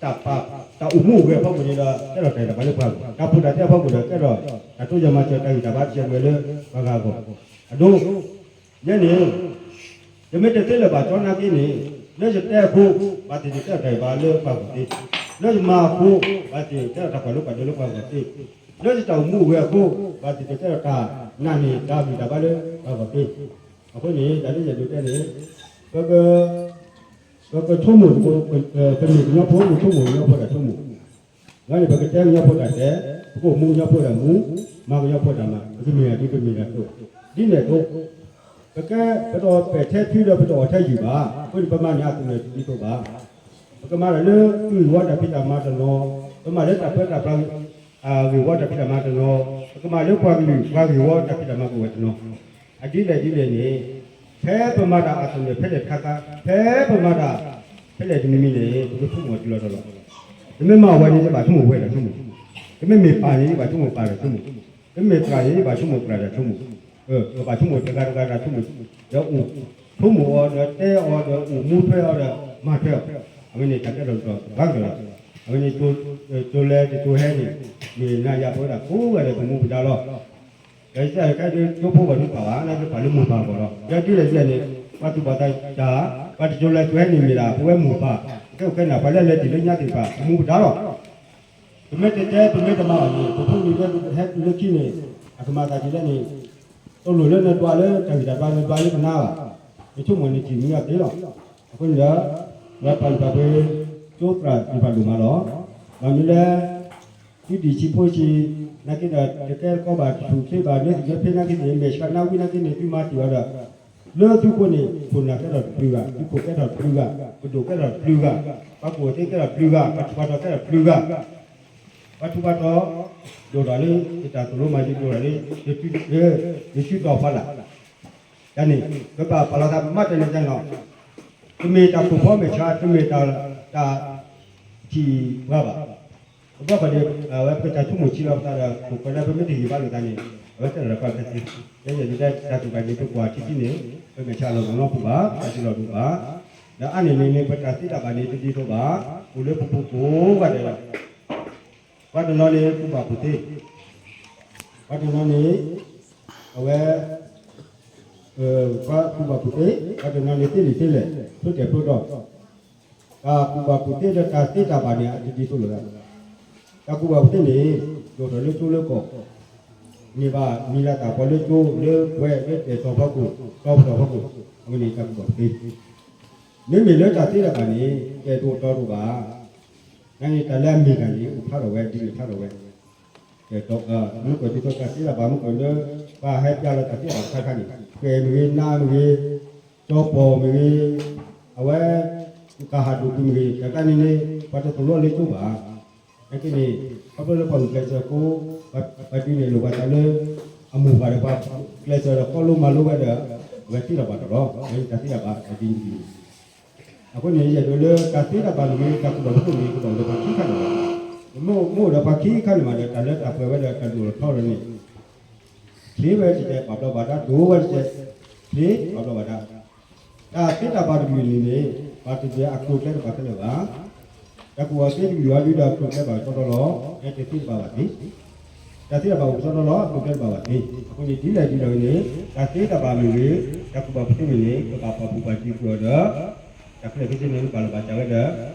တၢ်အိၣ်မူအိၣ်ဂဲၤအဖီခိၣ်န့ၣ်ဒီး ကဲထီၣ်တၢ်ဂံၢ်တၢ်ဘါလၢပှၤဂီၢ်, တၢ်ဖိတၢ်လံၤအဖီခိၣ်ဒီး ကဲထီၣ်တၢ်တိစၢၤမၤစၢၤတၢ်ဂံၢ်တၢ်ဘါစၢၤဝဲလၢပှၤဂၤအဂီၢ်, အဒိ ယဲန့ၣ် ယမ့ၢ်တသ့လၢၤဘၣ်ကၠီနာ်က့န့ၣ် လၢယတဲအဃိ ဘၣ်သ့ၣ်သ့ၣ်ကဲထီၣ်တၢ်ဂံၢ်ဘါလၢပှၤဂီၢ်သ့, လၢယမၤအဃိ ဘၣ်သ့ၣ်သ့ၣ်ကဲထီၣ်တၢ်ကွၢ်လိပှၤဒိလၢပှၤဂီၢ်သ့, လၢယတၢ်အိၣ်မူအိၣ်ဂဲၤအဃိ ဘၣ်သ့ၣ်သ့ၣ်ကဲထီၣ်တၢ်နာ်န့ၢ်တၢ်ဂံၢ်တၢ်ဘါလၢပှၤဂီၢ်သ့. အဃိန့ၣ် တၢ်လၢယအဲၣ်ဒိးတဲန့ၣ် ပက ပကဆိကမိၣ်တကိး ပမ့ၢ်ကညီဖိ ပဆိကမိၣ်ကညီဖိတၢ်ဆိကမိၣ်, ဒီးန့ၣ် ပကတဲကညီဖိတၢ်တဲ, ပကအိၣ်မူကညီဖိတၢ်မူ, မၤကညီဖိတၢ်မၤ, ပကမ့ၢ်ဒ်ပမ့ၢ်ဒၣ်သိး, ဒ်န့ၣ်အသိး ပကဲပတအီၣ်ပဲာ်ထဲထုဒီးပတအီၣ်ထဲယုၢ်ဘၣ်, အဃိန့ၣ် ပမၤန့ၢ်အသနၢၣ်တဒ်သိးဘၣ်. ပကမၤတၢ်လၢဂ့ၢ်ဝီတၢ်ဖံးတၢ်မၤတနီၤ, ပမၤလၢတၢ်ပၢတၢ်ပြး ဂ့ၢ်ဝီတၢ်ဖံးတၢ်မၤတနီၤ, ပကမၤလၢပှၤကလုာ်ပှၤဂ့ၢ်ဝီတၢ်ဖံးတၢ်မၤကအိၣ်ဝဲတနီၤ, အဒ်လဲၣ်ဒ်လဲၣ်န့ၣ် ဖဲပမၤတၢ်အသနၢၣ်ဖဲလဲၣ်တခါခါ, ဖဲပမၤတၢ်ဖဲလဲၣ်တမံၤမံၤန့ၣ် ပကဆိကမိၣ်တုၤလီၤတီၤလီၤ. တမ့ၢ်မၤဝဲန့ၣ် ယဘၣ်ဆိကမိၣ်ဝဲတၢ်ဆိကမိၣ်, တမ့ၢ်မ့ၢ်ပၢ်န့ၣ် ယဘၣ်ဆိကမိၣ်ပၢ်တၢ်ဆိကမိၣ်, တမ့ၢ်သရၣ်န့ၣ် ယဘၣ်ဆိကမိၣ်သရၣ်တၢ်ဆိကမိၣ် ပဘၣ်ဆိကမိၣ်တဂၤတဂၤတၢ်ဆိကမိၣ်, ဒီးအိၣ်ဆိကမိၣ်အီၤဒီးတဲအီၤဒီးအိၣ်မူထွဲအီၤဒီးမၤထွဲအီၤ, အဝဲန့ၣ်တၢ်ကဲထီၣ်တၢ်ဘၣ်ကတၢၢ်လီၤ. အဝဲန့ၣ် ကၠိလဲၤတကၠိဟဲန့ၣ် မ့ၢ်နၤယၤပဝဲဒၣ်ကိးဂၤဒဲးပမူပဒါလီၤ. ဒီးယတဲကဲကၠိဖိဂီၢ်ဒုးပာ်ဘၣ် လၢပာ်လၢမိၢ်ပၢ်အဂီၢ်လီၤ. ယဲဒ်လဲၣ်ဒ်လဲၣ်န့ၣ် ပှၤသူၣ်ဘီၣ်သးစၢ် ပှၤတကၠိလဲၤကၠိဟဲန့ၣ်မ့ၢ်ဒၣ် ပဝဲမိၢ်ပၢ် ကဲအိၣ်ကဲနၢ်ပှၤလၢလဲၤတ့ၢ်လၢညါသ့ၣ်တဖၣ် ပမူပဒါလီၤ. ပမ့ၢ်တတဲပမ့ၢ်တမၤဘၣ်န့ၣ် ပဖိမုၣ်ဒဲးဟဲတုၤလၢခံန့ၣ် အကမၤသးဒ်လဲၣ်န့ၣ် တလိၣ်လၢနဒွးလၢတၢ်ဂံၢ်တၢ်ဘါ နဒွးလၢကနါဘၣ်, နဆိကမိၣ်နထံၣ်မံၤအသ့လီၤ. အဃိန့ၣ်ဒီး ပှၤပာ်လုၢ်ပာ်ပှ့ၤ ကၠိသရၣ်သ့ၣ်တဖၣ်ဒိၣ်မးလီၤ. ဘၣ်မနုၤလဲၣ် သုဒံၣ်ဆံးဖိဆံး နာ်က့ဒီး တကဲတကီဘၣ် တဆူၣ်ချ့ဘၣ် မ့ၢ်သုးမ့ၢ်ဖ့နာ်က့န့ၣ် မဲာ်ဆှးနါဝံနာ်က့န့ၣ် သုမၤတ့ၢ်အီၤဒီး လၢသုဃိန့ၣ် ခိၣ်နၢ်ကဲထီၣ်တဖုဂၤ သုခိၣ်ကဲထီၣ်တဖုဂၤ ပဒိၣ်ကဲထီၣ်တဖုဂၤ ပှၤကူၣ်သ့ကဲထီၣ်တဖုဂၤ ပှၤထူးပှၤတီၤကဲထီၣ်တဖုဂၤ ပှၤထူးပှၤတီၤ ဒိၣ်ထီၣ်လၢ ယတၢ်သိၣ်လိမၤယဒိၣ်ထီၣ်လၢ ယစုတီၤဖီလာ် တၢ်န့ၣ် ပဘၣ်ပာ်လီၤသးမၤတၢ်န့ၣ်တၢ်န့ၣ်လီၤ. တမ့ၢ်တၢ်ခိၣ်ဖီမဲာ်ဆှး တမ့ၢ်တၢ် တၢ်ထံၣ်ပှၤဘၣ်. အဘျီဃီဒီး အဝဲပတၢ်ဆိကမိၣ်ဆံးလီၤပသးဒီး ခိၣ်ဃၢၤလၢပမ့ၢ်တဟ့ၣ်ဘၣ်လိာ်သးန့ၣ် အဝဲတၢ်လီၢ်တၢ်ကျဲသ့ လၢယဲဒၣ်တၢ်သူၣ်ဘၣ်န့ၣ် ပကွၢ်ထံထံန့ၣ် ပမဲာ်ဆှးလီၤမုၢ်လီၤပူၤဘၣ် ပတၢ်စံးလီၤဒိၣ်ဘၣ်. ဒီးအါန့ၢ်န့ၣ်န့ၣ် ပတၢ်သ့တၢ်ဘၣ်န့ၣ် တဒ်သိးဘၣ် အိၣ်လၢပပူၤကိးဂၤဒဲးလီၤ. ပှၤတနီၤန့ၣ် ကူၣ်ဘၣ်ကူၣ်သ့, ပှၤတနီၤန့ၣ် အဝဲ ပှၤကူၣ်ဘၣ်ကူၣ်သ့, ပှၤတနီၤန့ၣ်သ့လံာ်သ့လဲၢ်, ဖျိတဲာ်ဖျိတီၤ, တၢ်ကူၣ်ဘၣ်ကူၣ်သ့ဒီးတၢ်သ့တၢ်ဘၣ်န့ၣ် အတဒ်သိးလိာ်သး, တၢ်ကူၣ်ဘၣ်ကူၣ်သ့န့ၣ် ဒိၣ်ထီၣ်လၢကၠိလၢကီၢ်, န့ၢ်ဘၣ်မံၤလၤသၣ်ဖီလၢကၠိလၢပှဲၤလၢတဲာ်တီၤဖီခိၣ် တီၤပတီၢ်ဖီခိၣ်, အဝဲန့ၣ်တၢ်ကူၣ်ဘၣ်ကူၣ်သ့, မ့မ့ၢ်လၢတၢ်သ့တၢ်ဘၣ်န့ၣ် တဲာ်ဒိၣ်တီၤဒိၣ်ဘၣ်, နာ်က့တၢ်လၢအမ့ၢ်တၢ်န့ၣ် အိၣ်ဖျါထီၣ်ဝဲ ဒ်န့ၣ်ဖျါထီၣ်ဝဲ မ့ၢ်ကွၢ်ဒ်သိးတၢ်သ့တၢ်ဘၣ် မ့ၢ်ကွၢ်လၢ ပှၤဟဲပျဲလီၤတၢ်သ့တၢ်ဘၣ်တခါခါန့ၣ် ကွဲၤမ့ၢ်ဂ့ၤ နါမ့ၢ်ဂ့ၤ ကၠီပီၢ်မ့ၢ်ဂ့ၤ အဝဲ ကဟးဒိၣ်ကွံာ်မ့ၢ်ဂ့ၤ တၢ်တခါန့ၣ်န့ၣ် ပှၤတသိၣ်လိလၢကၠိဘၣ်. နာ်က့န့ၣ် ခီဖျိလၢပှၤဂုာ်ကျဲးစၢးဖိ ပှၤဒုးနဲၣ်လိာ်ပှၤသးလၢ အမိၢ်ပှၢ်ဒီးပှၤကျဲးစၢးဒီး ကီလိမၤလိဝဲဒီး အဝဲသ့ၣ်ထီၣ်ဘၣ်တၢ်လီၤ. အဝဲတၢ်သ့တၢ်ဘၣ်တဒ်န့ၣ် အဃိန့ၣ် ယအဲၣ်ဒိးလၢတၢ်သ့တၢ်ဘၣ်မ့ၢ်ဂ့ၤ တၢ်ကူၣ်ဘၣ်ကူၣ်သ့မ့ၢ်ဂ့ၤ ကဘၣ်အိၣ်ဒီးပှၤခံခါန့ၣ်လီၤ. မ့ၢ်အိၣ်ဒီးပှၤခံခါန့ၣ်မးဒီး တၢ်လၢတၢ်ပှဲၤဝဲဒီးတၢ်ဒိၣ်ထီၣ်ထီထီၣ်န့ၣ် ချ့ဝဲတကဲး ဘၣ်ဘျီးဘၣ်ဒါ ဒိၣ်ဝဲတကဲး ချ့ ဘၣ်ဘျီးဘၣ်ဒါ တၢ်သ့တၢ်ဘၣ်တမံၤန့ၣ်န့ၣ် ဘၣ်တကဲးအကျိၤအကျဲတဘၣ်ခဲလၢာ်ဘၣ်. တၢ်ကူၣ်ဘၣ်ကူၣ်သ့တမံၤအံၤဒီးအကျိၤအကျဲဘၣ်ကစီဒီလီၤ. တၢ်သ့တၢ်ဘၣ်ဘၣ်သ့ တၢ်သ့တၢ်ဘၣ်အိၣ်ကစီဒီလီၤ အကျိၤအကျဲတဘၣ်ဘၣ်သ့. အဃိန့ၣ် ဒ်လဲၣ်ဒ်လဲၣ်ဂ့ၤန့ၣ် တၢ်သ့တၢ်ဘၣ်မ့ၢ်ဂ့ၤ တၢ်ကူၣ်ဘၣ်ကူၣ်သ့မ့ၢ်ဂ့ၤန့ၣ် ပဘၣ်ပာ်ဖှိၣ်ပာ်စၢၤကွံာ်အီၤဒီး တၢ်ခဲလၢာ်ခဲဆ့န့ၣ် ပာ်လီၤဘၣ်စၢၤ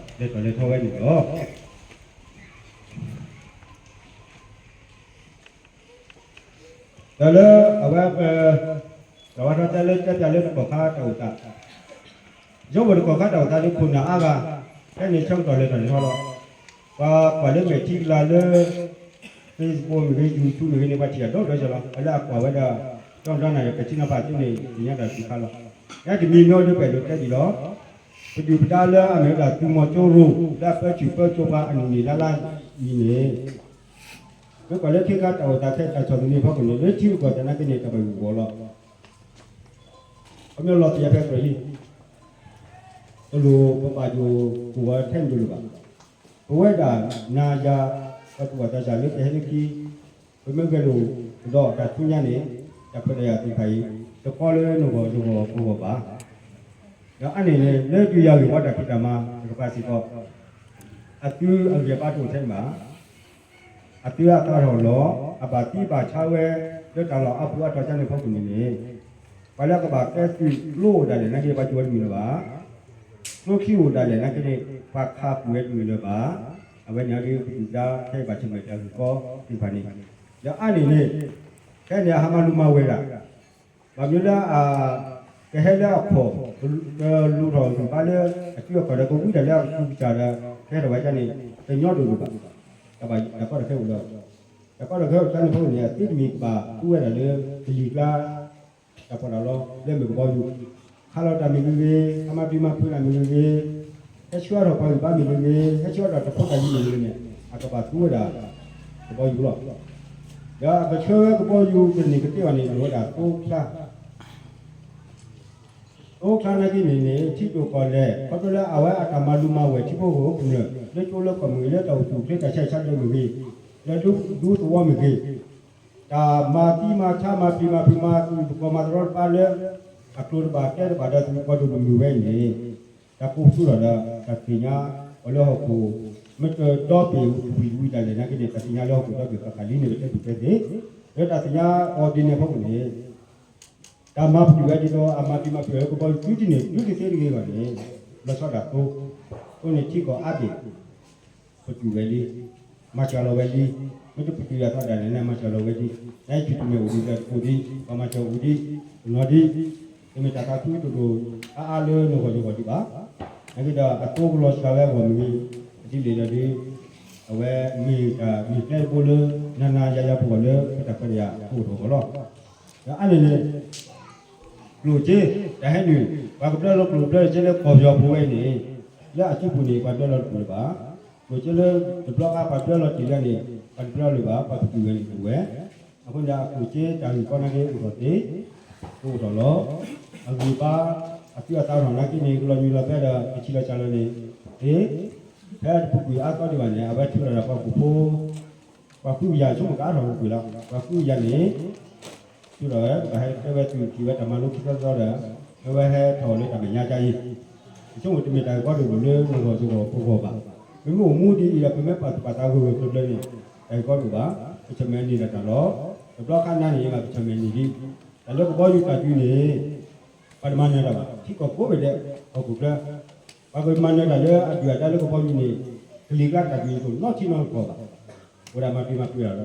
ဝဲဒီး လဲၤထီၣ်လဲၤထီဝဲန့ၣ်လီၤ. ဒီးလၢအဝဲပ တၢ်ဝဲထီၣ်တဲလၢတဲပၠးလၢတကီၢ်ခါတၢ်အိၣ်သး ယီၤဝဲတကီၢ်ခါတၢ်အိၣ်သးလၢခိၣ်နၢ်အါဂၤ ဖဲန့ၣ်ဆၢကတီၢ်လဲၤထီၣ်လဲၤထီလီၤ. ပှၤကွၢ်လၢမဲာ်ထံကလၤလၢ Facebook မ့ၢ်ဂ့ၤ YouTube မ့ၢ်ဂ့ၤန့ၣ် ပှၤထံၣ်အဒိၣ်ဒိၣ်ဆၢလီၤ. ပှၤလၢအကွၢ်ဝဲဒီး ကၠီဒီနၤယပထံနီၤဖးသ့န့ၣ် သ့ၣ်ညါတၢ်စူၤခါလီၤ. ယတမံၤမ့ၢ်အိၣ်ဒီးပအဲၣ်ဒိးတဲဒံးလီၤ. ပဒုၣ်ပဒါလၢအမ့ၢ်ဝဲဒၣ်သုးမီၤကၠိရိၤ လၢအပၢဆူၣ်ပၢစိးပှၤအနံၣ်နံၣ်လါလါအံၤန့ၣ် မ့ၢ်ကွၢ်လၢခ့ခါတၢ်အိၣ်သးခဲတၢ်ဆီၣ်သနံးဖီခိၣ်န့ၣ် လၢထံရူၢ်ကီၢ်သဲးနာ်က့န့ၣ် တၢ်ဘၣ်ယိၣ်ဂီၤလီၤ. ခီဖျိလီၤတံၢ်အဖဲကြၢးလံ တလိၣ်ပဘၣ်ယိၣ်ကိၢ်ဂီၤထဲန့ၣ်တလိၣ်ဘၣ်. ပဝဲဒၣ်နၤယၤ ပှၤသူၣ်ဘီၣ်သးစၢ်လၢကဟဲလၢခံ ပမ့ၢ်ဂဲၤလိာ်ကဒီးတၢ်ဆူညါန့ၣ် တၢ်ခွဲးတၢ်ယာ်သ့ၣ်တဖၣ်အံၤ တကီလၢနဂီၢ်ယဂီၢ်ပဂီၢ်ဘၣ်. ဒီးအါန့ၢ်န့ၣ် လၢဒုးယၤဂ့ၢ်ဝီတၢ်ဖံးတၢ်မၤတကပၤစ့ၢ်ကီး အသုအဂံၢ်အဘါတအိၣ်ထဲန့ၣ်ဘၣ်. အသုအသးထီၣ်လီၤ အဘၣ်သံဘၣ်ဆါဝဲ လၢတၢ်လီၢ်အါပူၤအါတီၤကၠါန့ၣ်ဖီခိၣ်န့ၣ်န့ၣ် ပှၤလၢအကဘၣ်ကဲသုးကျိအိၣ်ဒၣ်လဲာ်နာ်က့ ပှၤကၠိဝဲတမုာ်လၢၤဘၣ်. ကျိချံအိၣ်ဒၣ်လဲာ်နာ်က့န့ၣ် ပှၤခးပူၤဝဲတမုာ်လၢၤဘၣ်. အဝဲန့ၣ်အဒုး ပဒုၣ်ပဒါခဲအံၤဘၣ်ဆၢၣ်မဲာ်တၢ်ဂ့ၢ်ကီသ့ၣ်တဖၣ်န့ၣ် ဒီးအါန့ၢ်န့ၣ် ခဲန့ၣ်အဟးမၤလူၤမၤဝဲၤဒၣ် ဘၣ်မနုၤလၢအ ကဟဲလၢအခီၣ် ကလူၤထီၣ်ဂံၢ်ဘါလၢ အစုအခီၣ်ဒီး ကဝံတၢ်လၢအကူကစၢ်ဒီး ကဟဲထီၣ်ဝဲဒၣ်န့ၣ် တညီဒိၣ်ဒိၣ်ဘၣ်. တၢ်ဘၣ်တၢ်ကီတၢ်ခဲအိၣ်လၢ တၢ်ကီတၢ်ခဲအိၣ်တၢ်န့ၣ်ဖီခိၣ်န့ၣ် အသုတမံၤကဘၣ်သူဝဲဒၣ်လၢ ကလံၤကျါ တၢ်ပီးတၢ်လီ လၢမ့ၢ်ကဘီယူၤ ခးလီၤတၢ်မ့ၢ်ဂ့ၤဂ့ၤ ဟးမၤပျံၤမၤဖုးတၢ်မ့ၢ်ဂ့ၤဂ့ၤ ဟဲဆှၢထီၣ်ပှၤဂံၢ်ဘါမ့ၢ်ဂ့ၤဂ့ၤ ဟဲဆှၢထီၣ်တဖိတၢ်လံၤမ့ၢ်ဂ့ၤဂ့ၤန့ၣ် အကဘၣ်သူဝဲဒၣ် ကဘီယူၤလီၤ. ဒီးအကဆှၢဝဲကဘီယူၤကန့ၢ်ကသ့အီၤန့ၣ် လိၣ်ဝဲဒၣ်သိချါ သိချါနာ်က့န့ၣ်န့ၣ် ထံကျိကီၢ်လဲၢ် ခီဖျိလၢအဝဲအတၢ်မၤလူၤမၤဝဲၤထံဖိကီၢ်ဖိကမျၢၢ် လၢကၠိလၢကီၢ်မ့ၢ်ဂ့ၤ လၢတၢ်အိၣ်ဆူၣ်အိၣ်ချ့တၢ်ဆါဟံၣ်ဆါဒၢမ့ၢ်ဂ့ၤ လၢဒူသဝီမ့ၢ်ဂ့ၤ တၢ်မၤသံမၤဆါမၤပျံၤမၤဖုးမၤသူၣ်သကိးမၤသရီတပါလၢ အကျိၤတဘၣ်တဲတဘၣ်ဒီးသုးကီၢ်ဒိၣ်မုၢ်မုၢ်ဝဲအံၤန့ၣ် တၢ်ကိးပသူထီၣ်ဒီး တၢ်သ့ၣ်ညါအီၤလၢဟီၣ်ခိၣ် မ့ၢ်တဒီဘ့ၣ်ဝံၤတၢ်လဲၣ်နာ်က့န့ၣ် တၢ်သ့ၣ်ညါလၢဟီၣ်ခိၣ်ဒီဘ့ၣ်ဃၣ်ဃၣ်လံန့ၣ် ပတဲပူၤတဲသ့, လၢတၢ်သ့ၣ်ညါအီၤဒ်န့ၣ်အဖီခိၣ်န့ၣ် တၢ်မၤပတုာ်ဝဲဒ်သိး အမၤပျံၤမၤဖုးဝဲကဘီယူၤသုတန့ၢ် သုတသ့တဂ့ၤဘၣ်န့ၣ် လီၤဆီဒၣ်တၢ်ကိး, အဃိန့ၣ်ထံကီၢ်အါဘ့ၣ် ပတုာ်ဝဲလံ, မၤစှၤလီၤဝဲလံ, မ့ၢ်တပတုာ်ယၤသီဒၣ်လဲာ်န့ၣ် မၤစှၤလီၤဝဲဒ်, နဆူၣ်တမဲာ်အိၣ်ဒံးဒီးတအိၣ်ဒံး, ပှၤမၤစှၤအိၣ်ဒံး, တနီၤဒံး, တမ့ၢ်တၢ်သးခုတဒိၣ်အါအါလၢနဂီၢ်ယဂီၢ်ဒံးဘၣ်. နာ်က့ဒီးအသိကလီၤစှၤဝဲအဂီၢ်မ့ၢ်ဂ့ၤ, ဒ်လဲၣ်ဒီးဒ် အဝဲမ့ၢ်တၢ်မ့ၢ်ကျဲတဘိလၢ နၤနၤယၤယၤပဂီၢ်လၢ ပတၢ်ခွဲးတၢ်ယာ်အအိၣ်ထီၣ်အဂီၢ်လီၤ. ဒီးအါန့ၣ်န့ၣ် ကျိၣ်စ့ တၢ်ဟဲနုာ် ပှၤကဘျၢလီၤကျိၣ်ဘျၢလီၤစ့လၢကီၢ်ပယီၤပူၤဝဲအံၤန့ၣ် လၢအစုပူၤန့ၣ် ပှၤဘျၢလီၤတပူၤလၢၤဘၣ်. ကျိၣ်စ့လၢတဘျီဃီပှၤဘျၢလီၤတ့ၢ်လၢန့ၣ် ပှၤတဘျၢလၢၤဘၣ် ပှၤပတုာ်ဝဲန့ၣ်အိၣ်ဝဲ. အဃိန့ၣ် အကျိၣ်စ့တၢ်ဂ့ၢ်ကီနာ်က့အိၣ်ထီၣ်သ့, ကအိၣ်ထီၣ်လီၤ. အဂံၢ်ဘါ အသုးအသးထီၣ်နာ်က့န့ၣ် ကလီၤမံၤလီၤဖဲဒီး ကဆံးလီၤစှၤလီၤန့ၣ် သ့ ဖဲတပူၤကွံာ်အါသီဒံးဘၣ်န့ၣ် အဝဲထုးထီၣ်ဒီးပှၤဟီၣ်ခိၣ်ဖိ ပှၤဃုကယၤဆိကမိၣ်ကအါထီၣ်ပူၤကွံာ်လီၤ. ပှၤဃုကယၤန့ၣ် ထုးထီၣ်ဝဲ ပကဟဲတဲဝဲသုးထံၣ်ဝဲတၢ်မၤလိခံသီသီဒီး မ့ၢ်ဝဲဟဲထီၣ်လၢတၢ်မဲာ်ညါကါအံၤ ယဆိကမိၣ်တမ့ၢ်တၢ်ဂ့ၢ်ကီတအိၣ်လၢနဂီၢ်ယဂီၢ်ပဂီၢ်ဘၣ်. ပမ့ၢ်အိၣ်မူဒ်အံၤဒီး ပမ့ၢ်ပာ်သူၣ်ပာ်သးဂၢၢ်ဂၢၢ်ကျၢၤကျၢၤန့ၣ် တၢ်ဂ့ၢ်ကီတအိၣ်ဘၣ်. ပဆၢၣ်မဲာ်န့ၢ်ဒီးတၢ်လီၤ. တဘျီခါနၤန့ၣ် ယမၤပဆၢၣ်မဲာ်န့ၢ်ဒံး တၢ်လၢကဘီယူၤတၢ်ဒုးန့ၣ် ပှၤတမၤနၢၤတၢ်ဘၣ်. ထံကီၢ်ကိးဘ့ၣ်ဒဲး ဟီၣ်ခိၣ်ချၢ ပှၤကမၤနၢၤတၢ်လၢအဒုၣ်အဒါလၢကဘီယူၤန့ၣ် ကလံၤကျါတၢ်ဒုးန့ၣ်တအိၣ်နီတထံနီတကီၢ်ဘၣ်. အိၣ်ဒၣ်မၤပျံၤမၤဖုး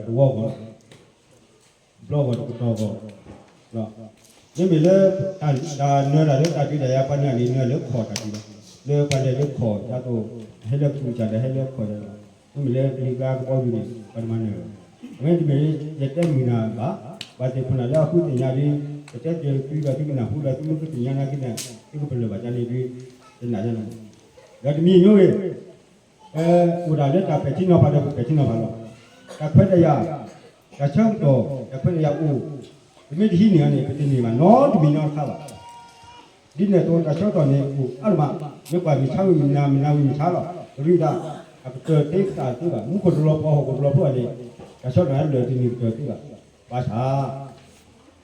တၢ်ဒီးတဝီဂီၢ် တဘျီဂီၢ်တကတီၢ်ဂီၢ် မ့မ့ၢ်လၢ တၢ်နၢၤတၢ်လၢတၢ်ဒုးတၢ်ယၤ ပှၤနၢၤန့ၣ် နၢၤလၢခီၣ်တၢ်ဒုးလီၤ. လၢပှၤလဲၤလၢခီၣ်ဒ်သိး ဟဲလၢကူစၢ်ဒီးဟဲလၢခီၣ်ဒ်သိး မ့မ့ၢ်လၢကလံၤကျါကဘီယူၤန့ၣ် ပှၤတမၤနၢၤဘၣ်. အဝဲန့ၣ်တမ့ၢ် ယတဲမုာ်နၤဘၣ်. ပှၤသ့ၣ်ခိၣ်နၢ်လၢအဃုသ့ၣ်ညါဒ် ပတဲတ့ၢ်သုဒီးသုကနၢ်ဟူဒီးသုမ့ၢ်ဃုသ့ၣ်ညါနာ်က့န့ၣ် သုကပလၢၢ်ဘၣ်ဒ်န့ၣ်ဒ် တနာ်ညါန့ၣ် ဒီးတမံၤညိဂ့ၤ ပအိၣ်ဒၣ်လၢတၢ်ပဲာ်ထံနီၤဖးဒီးပပဲာ်ထံနီၤဖးလီၤ. တၢ်ခွဲးတၢ်ယာ် တၢ်ဆၢကတီၢ် တၢ်ခွဲးတၢ်ယာ်အိၣ် ပမ့ၢ်တဟံးန့ၢ်အီၤန့ၣ် ပတန့ၢ်ဘၣ်နီတမံၤနီတခါဘၣ်. ဒ်န့ၣ်အသိးတၢ်ဆၢကတီၢ်န့ၣ်အိၣ်အါဒိၣ်မး, မ့ၢ်ကွၢ်မုၢ်ဆါဝံၤမုၢ်နၤ မုၢ်နၤဝံၤမုၢ်ဆါလီၤ. ပရံးဒၣ် အကတၢၢ်တ့ကတၢၢ်သ့ဘၣ်, မူခိၣ်တလီၤပှီၢ်ဟီၣ်ခိၣ်တလီၤပှီၢ်န့ၣ် တၢ်ဆၢကတီၢ်လၢတန့ၢ်ကတၢၢ်သ့ဘၣ်. ဘၣ်ဆၣ်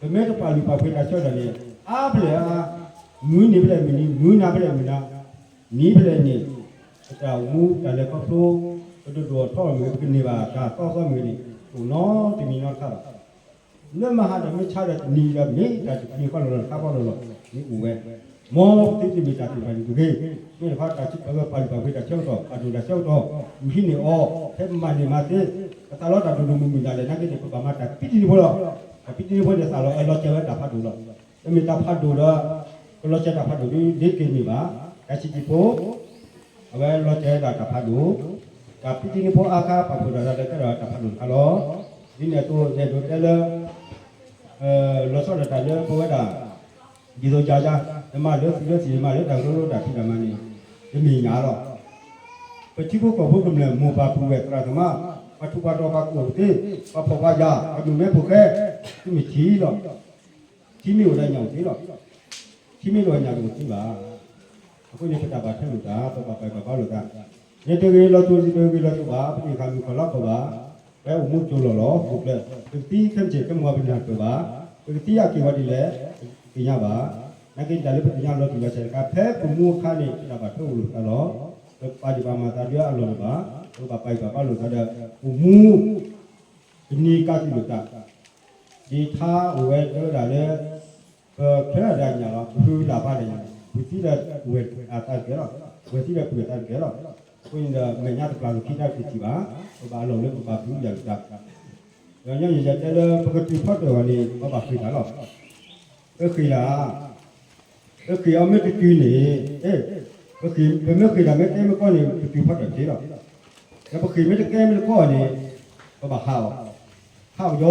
ပမ့ၢ်တပာ်လုၢ်ပာ်ပှ့ၤတၢ်ဆၢကတီၢ်န့ၣ် အါဖဲလဲၣ်အါ, မုၢ်နံၤဖဲလဲၣ်မုၢ်နံၤ, မုၢ်နၤဖဲလဲၣ်မုၢ်နၤ, နံၤဖဲလဲၣ်နံၤ, ပတၢ်အိၣ်မူတၢ်လဲၤခီဖျိ ပတဒိၣ်ထီၣ်မ့ၢ်ဂ့ၤ, ပကန့ၢ်ဘၣ်တၢ်သီသီမ့ၢ်ဂ့ၤန့ၣ် တအိၣ်နီတမံၤနီတခါဘၣ်. လၢမဟါဒီးမ့ၢ်ဆါဒီးတနံၤဒီးမ့ၢ်တၢ်တနံၤဃီလီၤလီၤတခါဃီလီၤလီၤ မ့ၢ်အိၣ်ဝဲ, မ်ပသုတမ့ၢ်တၢ်သ့ၣ်တဖၣ်န့ၣ်တဂ့ၤ. မ့ၢ်တခီတၢ်ဆၢကတီၢ်ပာ်လုၢ်ပာ်ပှ့ၤတၢ်ဆၢကတီၢ် ပာ်ဒိၣ်တၢ်ဆၢကတီၢ် ပဟံးန့ၢ်အီၤ ဖဲပမၤန့ၢ်မၤသ့ ပသးလီတၢ်ဒိၣ်ဒိၣ်မုၢ်မုၢ်ဒၣ်လဲာ်နာ်က့န့ၣ် ပဘၣ်မၤတၢ်ပံတနံၤဖိလီၤ. တၢ်ပံတနံၤဖိန့ၣ် သးလီၤအဲၣ်လီၤစၢၤဝဲတၢ်ဖးဒိၣ်လီၤ. တမ့ၢ်တၢ်ဖးဒိၣ်ဒီး ကလီၤစၢၤတၢ်ဖးဒိၣ်ဒ်န့ၣ်တမ့ၢ်ဘၣ်. တၢ်ဆံးတံၢ်ဖိ အဝဲလီၤစၢၤတၢ်ဖးဒိၣ်, တၢ်ပံတနံၤဖိအါခါ ပာ်ဖှိၣ်တၢ်ဒီးကဲထီၣ်တၢ်ဖးဒိၣ်တခါလီၤ. ဒ်န့ၣ်အသိး ယအဲၣ်ဒိးတဲလၢ လီၤဆီဒၣ်တၢ်လၢပဝဲဒၣ် ဒ်သိးယၤယၤ နမၤလၢသုးလၢသံၣ် နမၤလၢတၢ်ကရၢကရိတၢ်ဖံးတၢ်မၤန့ၣ် တမ့ၢ်ညါလီၤ. ပထံဖိကီၢ်ဖိကမျၢၢ် မိၢ်ပၢ်ပုၢ်ဝဲၢ်သရၣ်သမါ ပှၤထူးပှၤတီၤ ပှၤကူၣ်ဘၣ်ကူၣ်သ့ ပှၤဖှီၣ်ပှၤယာ် ပှၤမုၣ်မဲဖိဃဲ သုမ့ၢ်ထံလီၤ. ထံမ့ၢ်အိၣ်ဒီးညၣ်အိၣ်သ့လီၤ. ထံမ့ၢ်တအိၣ်ညၣ်တအိၣ်သ့ဘၣ်. အဃိန့ၣ် ပတၢ်ဘၣ်ထွဲလိာ်သး ပဘၣ်ပာ်ဂၢၢ်ပာ်ဘါလိာ်သး, ယတဂ့ၤလီၤတိၤ ယတဂ့ၤလီၤတိၤဘၣ်, ပတ့ၢ်ဃာ်မုၢ်ခီၣ်လီၤခီၣ်ဘၣ်, ပအိၣ်မူကၠိလီၤလီၤ ပူၤဖျဲး, ပကသံခဲမုၢ်ဆ့ၣ် ခဲမုၢ်ဝါ ပနၢ်ပၢၢ်ဘၣ်, ပကသံအက့ၢ်ဝဲဒ်လဲၣ် ပသ့ၣ်ညါဘၣ်. နာ်က့တၢ်လၢပသ့ၣ်ညါလီၤတံၢ်လီၤဆဲးတခါ ဖဲပမူအခါန့ၣ် ပတၢ်ဘၣ်ထွဲလိာ်သးလီၤ. ပပာ်ဒံးပာ်မၤသးဒ်အလီၢ်လၢၤဘၣ်, ပကဘၣ်ပာ်ဂၢၢ်ပာ်ဘါလိာ်သးဒီး ပမူ ပနံၤကးသံလိာ်သး ဒ်ထါအိၣ်ဝဲတဲဝဲဒၣ်လၢ ပချၢဒီးညၣ်လီၤ ပဟုလၢ်ဖးဒီးညၣ်လီၤ ပသံဒီးဝဲၢ်အသးတကဲလီၤ ဝဲၢ်သံဒီးပုၢ်အသးတကဲလီၤ. အဃိန့ၣ်ဒီး မဲာ်ညါတပျၢ်လီၤခံတၢ်တထံၣ်ဘၣ်, ပဘၣ်အလီၢ်လၢပဘၣ်ဖုးယၤလိာ်သး, ဒီးညီနုၢ်ယတဲလၢ ပကတုၤဖီတၢၣ်အဂီၢ်န့ၣ် ပဘၣ်ဃ့ၢ်တၢ်လီၤ. ပဃ့ၢ်တၢ် ပဃ့ၢ်အီၤမ့ၢ်တတုၤန့ၣ် ပမ့ၢ်ဃ့ၢ်တၢ်မ့ၢ်ကဲမ့ၢ်ကီန့ၣ် ပတုၤဖီတၢၣ်တသ့လီၤ. ဒီးပဃ့ၢ်မ့ၢ်တကဲမ့ၢ်တကီန့ၣ် ပဘၣ်ဟးအီၤ, ဟးအီၤယ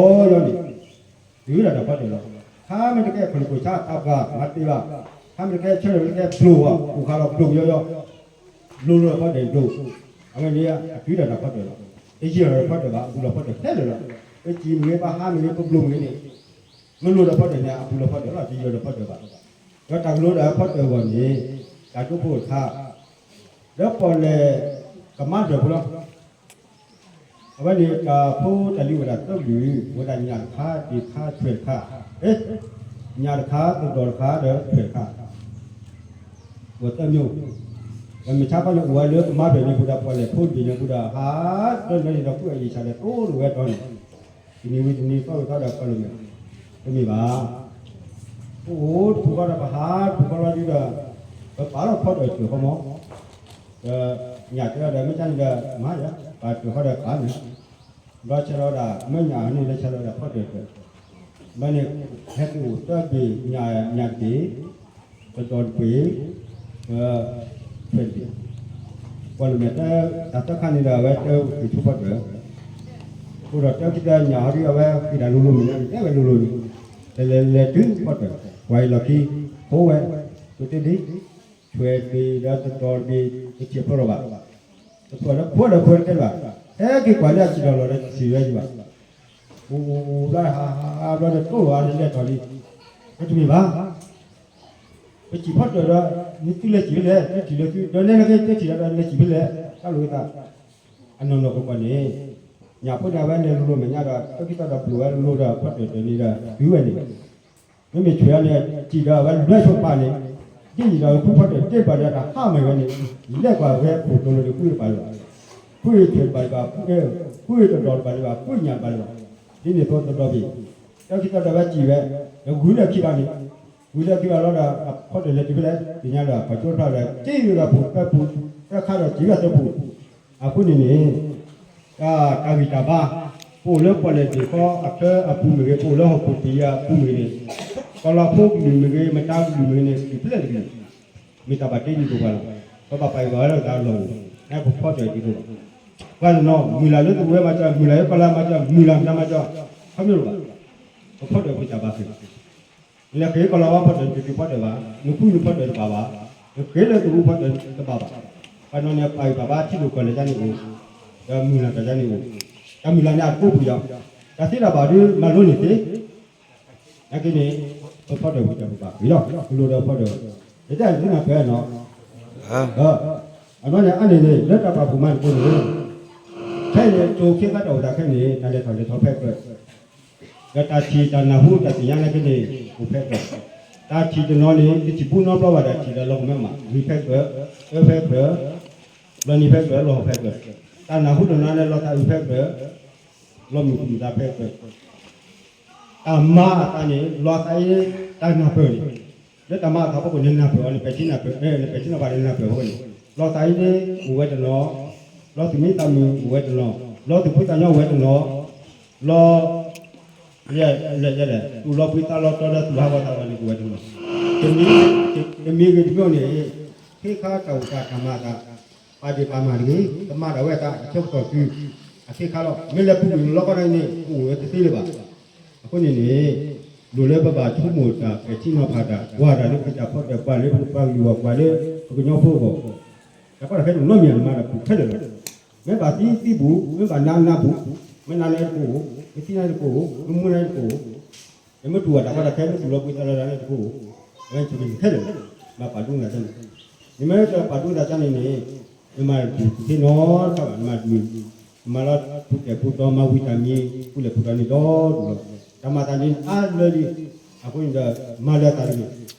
ီယီန့ၣ် တုၤဒၣ်တၢ်ဖီတၢၣ်လီၤ. ဟါမ့ၢ်တကဲခီၣ်လံၣ်ခိၣ်ဆါတၢ်ပှၢ်မၤတ့ၢ်ဘၣ်, ဟါမ့ၢ်တကဲဆၢထၢၣ်မ့ၢ်တကဲဘျိၣ်အီၤ အိၣ်ဃာ်လီၤဘျိၣ်ယီယီ ဘျိၣ်လီၤဖီတၢၣ်ဒိၣ်, အဝဲန့ၣ်အတုၤဒၣ်တၢ်ဖီတၢၣ်လီၤ. တယံာ်လီၤဖီတၢၣ်ဘၣ် အဘူးလီၤဖီတၢၣ်ခဲလၢာ်လီၤ. ပစံၣ်မ့ၢ်ဂ့ၤ ပဟါမ့ၢ်ဂ့ၤ ပဘျိၣ်မ့ၢ်ဂ့ၤန့ၣ် မ့ၢ်လိၣ်ဒီးဖီတၢၣ်န့ၣ် အဘူးလီၤဖီတၢၣ်လီၤ တယံာ်ဒီးဖီတၢၣ်ဘၣ်. ဒီးတၢ်ကလိဒီးဖီတၢၣ်အဂီၢ်န့ၣ် တၢ်ဒိဖိတခါ လၢပီၣ်လဲၣ်ကမါဒၢၣ်ဖိလီၤ. အဝဲန့ၣ်တၢ်ဖိတၢ်လံၤအိၣ်ဝဲဒၣ်သၢဘ့ၣ်, အိၣ်ဝဲဒၣ်ညၣ်တခါ, ဒ့ၣ်တခါ, ထွဲၣ်တခါ, ညၣ်တခါ, သဒီၣ်တခါ, ဒီးထွဲၣ်တခါ, အိၣ်သၢမံၤ, ဒီးမုၢ်ဆါခီန့ၣ် အိၣ်ဝဲလၢကမါဖျၢၣ်န့ၣ် ပူၤဒီးပှၤလဲၤဖိတဘ့ၣ်ညါပူၤဒီး ဟးတၢ်လၢန့ၣ်ဒီး ကူၣ်အယံာ်ဆၣ်ဒီး တိၢ်လိာ်ဝဲတီန့ၣ်, တနံၤဝံၤတနံၤသီဝံၤသီဒီး ကွၢ်လိာ်မ့ၢ်, တမ့ၢ်ဘၣ် ပအိၣ်တပူၤဃီဒီး ပဟးတပူၤဃီလီၤဒုဒီး ပပာ်လီၤဖီတၢၣ်တၢၣ်ဃီမး, ဒီးညၣ်တဲဒီး မ့ၢ်ကန့ၣ်ဒီး မၤယၤ ပာ်တၢၣ်ဃီဒီးပာ်န့ၣ်, ဘျီဆဲးလီၤဝဲဒၣ် မ့ၢ်ညၣ်န့ၣ် လဲၤဆဲးလီၤဝဲဒၣ်ဖီတၢၣ်တၢၣ်, ဘျီန့ၣ် ဟဲက့ၤအိၣ်တၢ်ဘ့ၣ် ညၣ်တဘ့ၣ်, သဒီၣ်တဘ့ၣ်, ဒီးထွဲၣ်တဘ့ၣ်, ကွၢ်လိာ်မ့ၢ်တၢ်သၢခါန့ၣ်ဒီး အဝဲတၢ်က့ၤဆိဖီတၢၣ် အဃိဒီးတၢ်ခံတၢ်ညၣ်ဟီဒ်အဝဲဃ့တၢ်လိၤလိၤမ့ၢ်ညါန့ၣ် တဲဝဲလိၤလိၤန့ၣ်, လဲၤလဲၤလဲၤတုၤဖီတၢၣ် ပှၤအံၤလီၢ်ခံ, ဖိဝဲ, ကတ့ဒံ, ထွဲၣ်တဘ့ၣ်ဒီးသဒီၣ်တဘ့ၣ် တထံၣ်ဖျိလီၤဘၣ်, တဖျိဒီးဖိဒီးဖိတတဲဘၣ်, ဟဲက့ၤကွၢ်လၢအစံၣ်ဒီးလီၤဒီးစံၣ်ဝဲယံၤဘၣ်, အိၣ်ဘျီဟးဟးဘျီဒီးတိၢ်လီၤအါလဲၤထီၣ်လံ, တမ့ၢ်ဘၣ် ပစံၣ်ဖီတၢၣ်ဒီး နသုလဲၤစံၣ်ဖဲလဲၣ်, တထံၣ်လၢသု ဒီးနဲနက့ၤတထံၣ်ဒီး လဲၤစံၣ်ဖဲလဲၣ်, တၢ်လိာ်သး, အနီၢ်နီၢ်ကကွၢ်န့ၣ်, ညၣ်ဖိန့ၣ် အဝဲလဲၤလိၤလိၤမဲာ်ညါဒီး တၢ်ခံသီဒီးဘျုးဝဲလိၤဒီး ဖီတၢၣ်တၢၣ်န့ၣ်ဒီး တုၤဝဲန့ၣ်, မ့မ့ၢ်ထွဲၣ်န့ၣ် စံၣ်ဒီးအဝဲလွဲဆိပာ်န့ၣ်, ဒ်ယံၤဒီးဃုဖီတၢၣ်တ့ၢ်ပာ်ဒီးတၢ်ဟးမၤဝဲန့ၣ်, လဲၤကွၢ်ဝဲခိၣ်တိၤလိၤန့ၣ် ဃုတပာ်လၢၤဘၣ်, ဃုထွဲၣ်တဘၣ်လၢၤဘၣ်, ဃုသဒီၣ်တဘၣ်လၢၤဘၣ်, ဃုညၣ်တဘၣ်လၢၤဘၣ်, ဒ်န့ၣ်အသိးသဒီၣ်ဘ့ၣ်, တၢ်ခံသီဒီးဝဲစံၣ်ဝဲ, ဒီးဂုၤလၢခံဘၣ်န့ၣ် ဝံၤလၢခံဘၣ်လီၤဒီး အဖီတၢၣ်လဲၤတုၤဖဲလဲၣ် သ့ၣ်ညါလၢ ပှၤကၠိဖျါဒီး စံၣ်ဝဲပူၤ သၢပူၤ သၢခါဒီးစံၣ်ဝဲသၢပူၤ, အဃိန့ၣ်န့ၣ်, တၢ်ဂံၢ်တၢ်ဘါ, ပအိၣ်လၢပီၣ်လဲၣ်ဒ့ၣ်ဃီအချၢအပူၤမ့ၢ်ဂ့ၤ, ပအိၣ်လၢဟီၣ်ခိၣ်ပယီၤအပူၤမ့ၢ်ဂ့ၤန့ၣ်, ကီၤလၤဖိကလုာ်မ့ၢ်ဂ့ၤ, မတၤကလုာ်မ့ၢ်ဂ့ၤန့ၣ် တုၤဖဲလဲၣ်တကလုာ်, မ့ၢ်တၢ်ဘၣ်တ့ဒ်သိးပှၤလီၤ, ပဘၣ်ပာ်ဂၢၢ်ပာ်ကျၢၤလၢတၢ်လီၢ်ပူၤ, နပဖီတၢၣ်ဒ်သိးလီၤ, ပှၤတနီၤ မုၢ်လၢ်လၢတဝဲမၤစၢၤ, မုၢ်လၢ်လၢကီၤလၤမၤစၢၤ, မုၢ်လၢ်မတၤမၤစၢၤ, ခီဖျိလၢၤဘၣ်, ပဖီတၢၣ်ပတၢ်ဘၣ်ဃ့ၢ် နလဲၤဃ့ၢ်ကီၤလၤဝါဖီတၢၣ် နတတုၤဖီတၢၣ်ဘၣ်, နဃုနဖီတၢၣ်တဘၣ်ဘၣ်, နဃ့ၢ်လၢတရူးဖီတၢၣ်တဘၣ်ဘၣ်, ပှၤနီၤန့ၣ် ပာ်ဂံၢ်ပာ်ဘါထံလိာ်ကီၢ်လဲၤတၢ်န့ၣ်အိၣ်, ဒီးမုၢ်လၢ်တၢ်တၢ်န့ၣ်အိၣ်, တၢ်မုၢ်လၢ်န့ၣ်အကိးပူၤယီၤ, တၢ်သ့တၢ်ဘၣ်ဒုးမၤလိန့ၢ်သ့, နာ်က့န့ၣ်, ပဖီတၢၣ်ပတၢ်ဘၣ်ဘၣ်ဃ့ၢ်လီၤ, ပလိၣ်ဒီးဖီတၢၣ်, ယတဲနၢ်ပၢၢ်နီၤ, အနီၢ်န့ၣ်အါန့ၣ်န့ၣ် လၢတၢ်ပာ်ဖှိၣ်မၤတကိးန့ၣ်, ခဲအံၤန့ၣ် ကၠိခ့ခါတၢ်အိၣ်သးခဲအံၤန့ၣ် တၢ်လဲၤထီၣ်လဲၤထီဖဲကြၢး ဒီးတၢ်ထံၣ်တၢ်နၢ်ဟူတၢ်သ့ၣ်ညါနာ်က့န့ၣ် အိၣ်ဖဲကြၢး, တၢ်ထံၣ်တနီၤန့ၣ် တထံၣ်ဘူးနီတဘျီဘၣ်ဒီးထံၣ်ဒီးလီၤကမၢမး, ဂ့ၤဖဲကြၢး, အၢဖဲကြၢး, လီၤနံၤဖဲကြၢး, လီၤဟီၣ်ဖဲကြၢး, တၢ်နၢ်ဟူတနီၤန့ၣ် လီၤသးအုးဖဲကြၢး, လီၤမုာ်သူၣ်မုာ်သးဖဲကြၢး, တၢ်မၤအသးန့ၣ် လီၤသးအံၤန့ၣ် တၢ်နၢ်ပၢၢ်န့ၣ်, လၢတၢ်မၤအသးဖီခိၣ်န့ၣ် နၢ်ပၢၢ်အီၤန့ၣ် ပဲာ်ထံနီၤဖး, ပဲာ်ထံနီၤဖးန့ၣ် နၢ်ပၢၢ်အီၤန့ၣ်, လီၤသးအံၤန့ၣ် အိၣ်ဝဲတနီၤ, လီၤသူၣ်မံသးမုာ်အိၣ်ဝဲတနီၤ, လီၤသူၣ်ဖှံသးညီအိၣ်ဝဲတနီၤ, လီၤ လဲၣ်လဲၣ်လဲၣ် သူၣ်လီၤဘှံးသးလီၤတီၤဒီးသူၣ်ဟးဂီၤသးဂီၤန့ၣ်အိၣ်ဝဲတနီၤ, တမံၤဂ့ၤတမံၤန့ၣ်, ခဲခါတၢ်အိၣ်သးတၢ်မၤအသး, ပာ်ဒ့ၣ်ပာ်မၤတဂ့ၤ, ကမၤဒၣ်ဝဲအသး အဆၢကတီၢ်တုၤ, အခ့ခါလီၤ, မ့ၢ်လဲၤပူၤကွံာ်လီၤကီၢ်န့ၣ် အိၣ်ဝဲတသ့လၢၤဘၣ်. အဃိန့ၣ်န့ၣ်, လိၣ်လၢပဘၣ်ဆိကမိၣ်တၢ်ပဲာ်ထံနီၤဖးတၢ်, ကွၢ်တၢ်လၢပတၢ်ဖီတၢၣ်, ကွၢ်လၢပပှၤကလုာ်အဂီၢ်, ကွၢ်လၢပကညီဖိအဂီၢ်, တၢ်ကီတၢ်ခဲတနီၤမံၤန့ၣ် မၤတၢ်ပူၤခဲလၢာ်လီၤ. မ့ၢ်ဘၣ်သံသံပူၤ, မ့ၢ်ဘၣ်နးနးပူၤ, မ့ၢ်နးနးတကအိၣ်, မ့ၢ်သံနးတကအိၣ်, မ့ၢ်မူနးတကအိၣ်, မ့ၢ်တူၢ်ဘၣ်တၢ်ကီတၢ်ခဲ မ့ၢ်သူၣ်လီၤဘှံးသးလီၤတၢ်န့ၣ်တကအိၣ်, အဝဲန့ၣ်ခဲလၢာ်, ဘၣ်ပာ်ဒိၣ်မးတၢ်န့ၣ်, နမ့ၢ်တပာ်ဒိၣ်သးတၢ်န့ၣ်န့ၣ်, နမၤတၢ်ပူၤသ့နီတခါဘၣ်, နမၤတမံၤ, နမၤလီၤပူၤတဲာ်ပူၤတီၤ မၤဝံၤတၢ်မံၤ ပူၤလဲၣ်ပူၤတီၤန့ၣ်ဒီဒူၣ်လီၤ. တၢ်မၤသးန့ၣ်အါလၢလံ, အဃိန့ၣ်ဒီး မၤလၢသးတဂ့ၤ,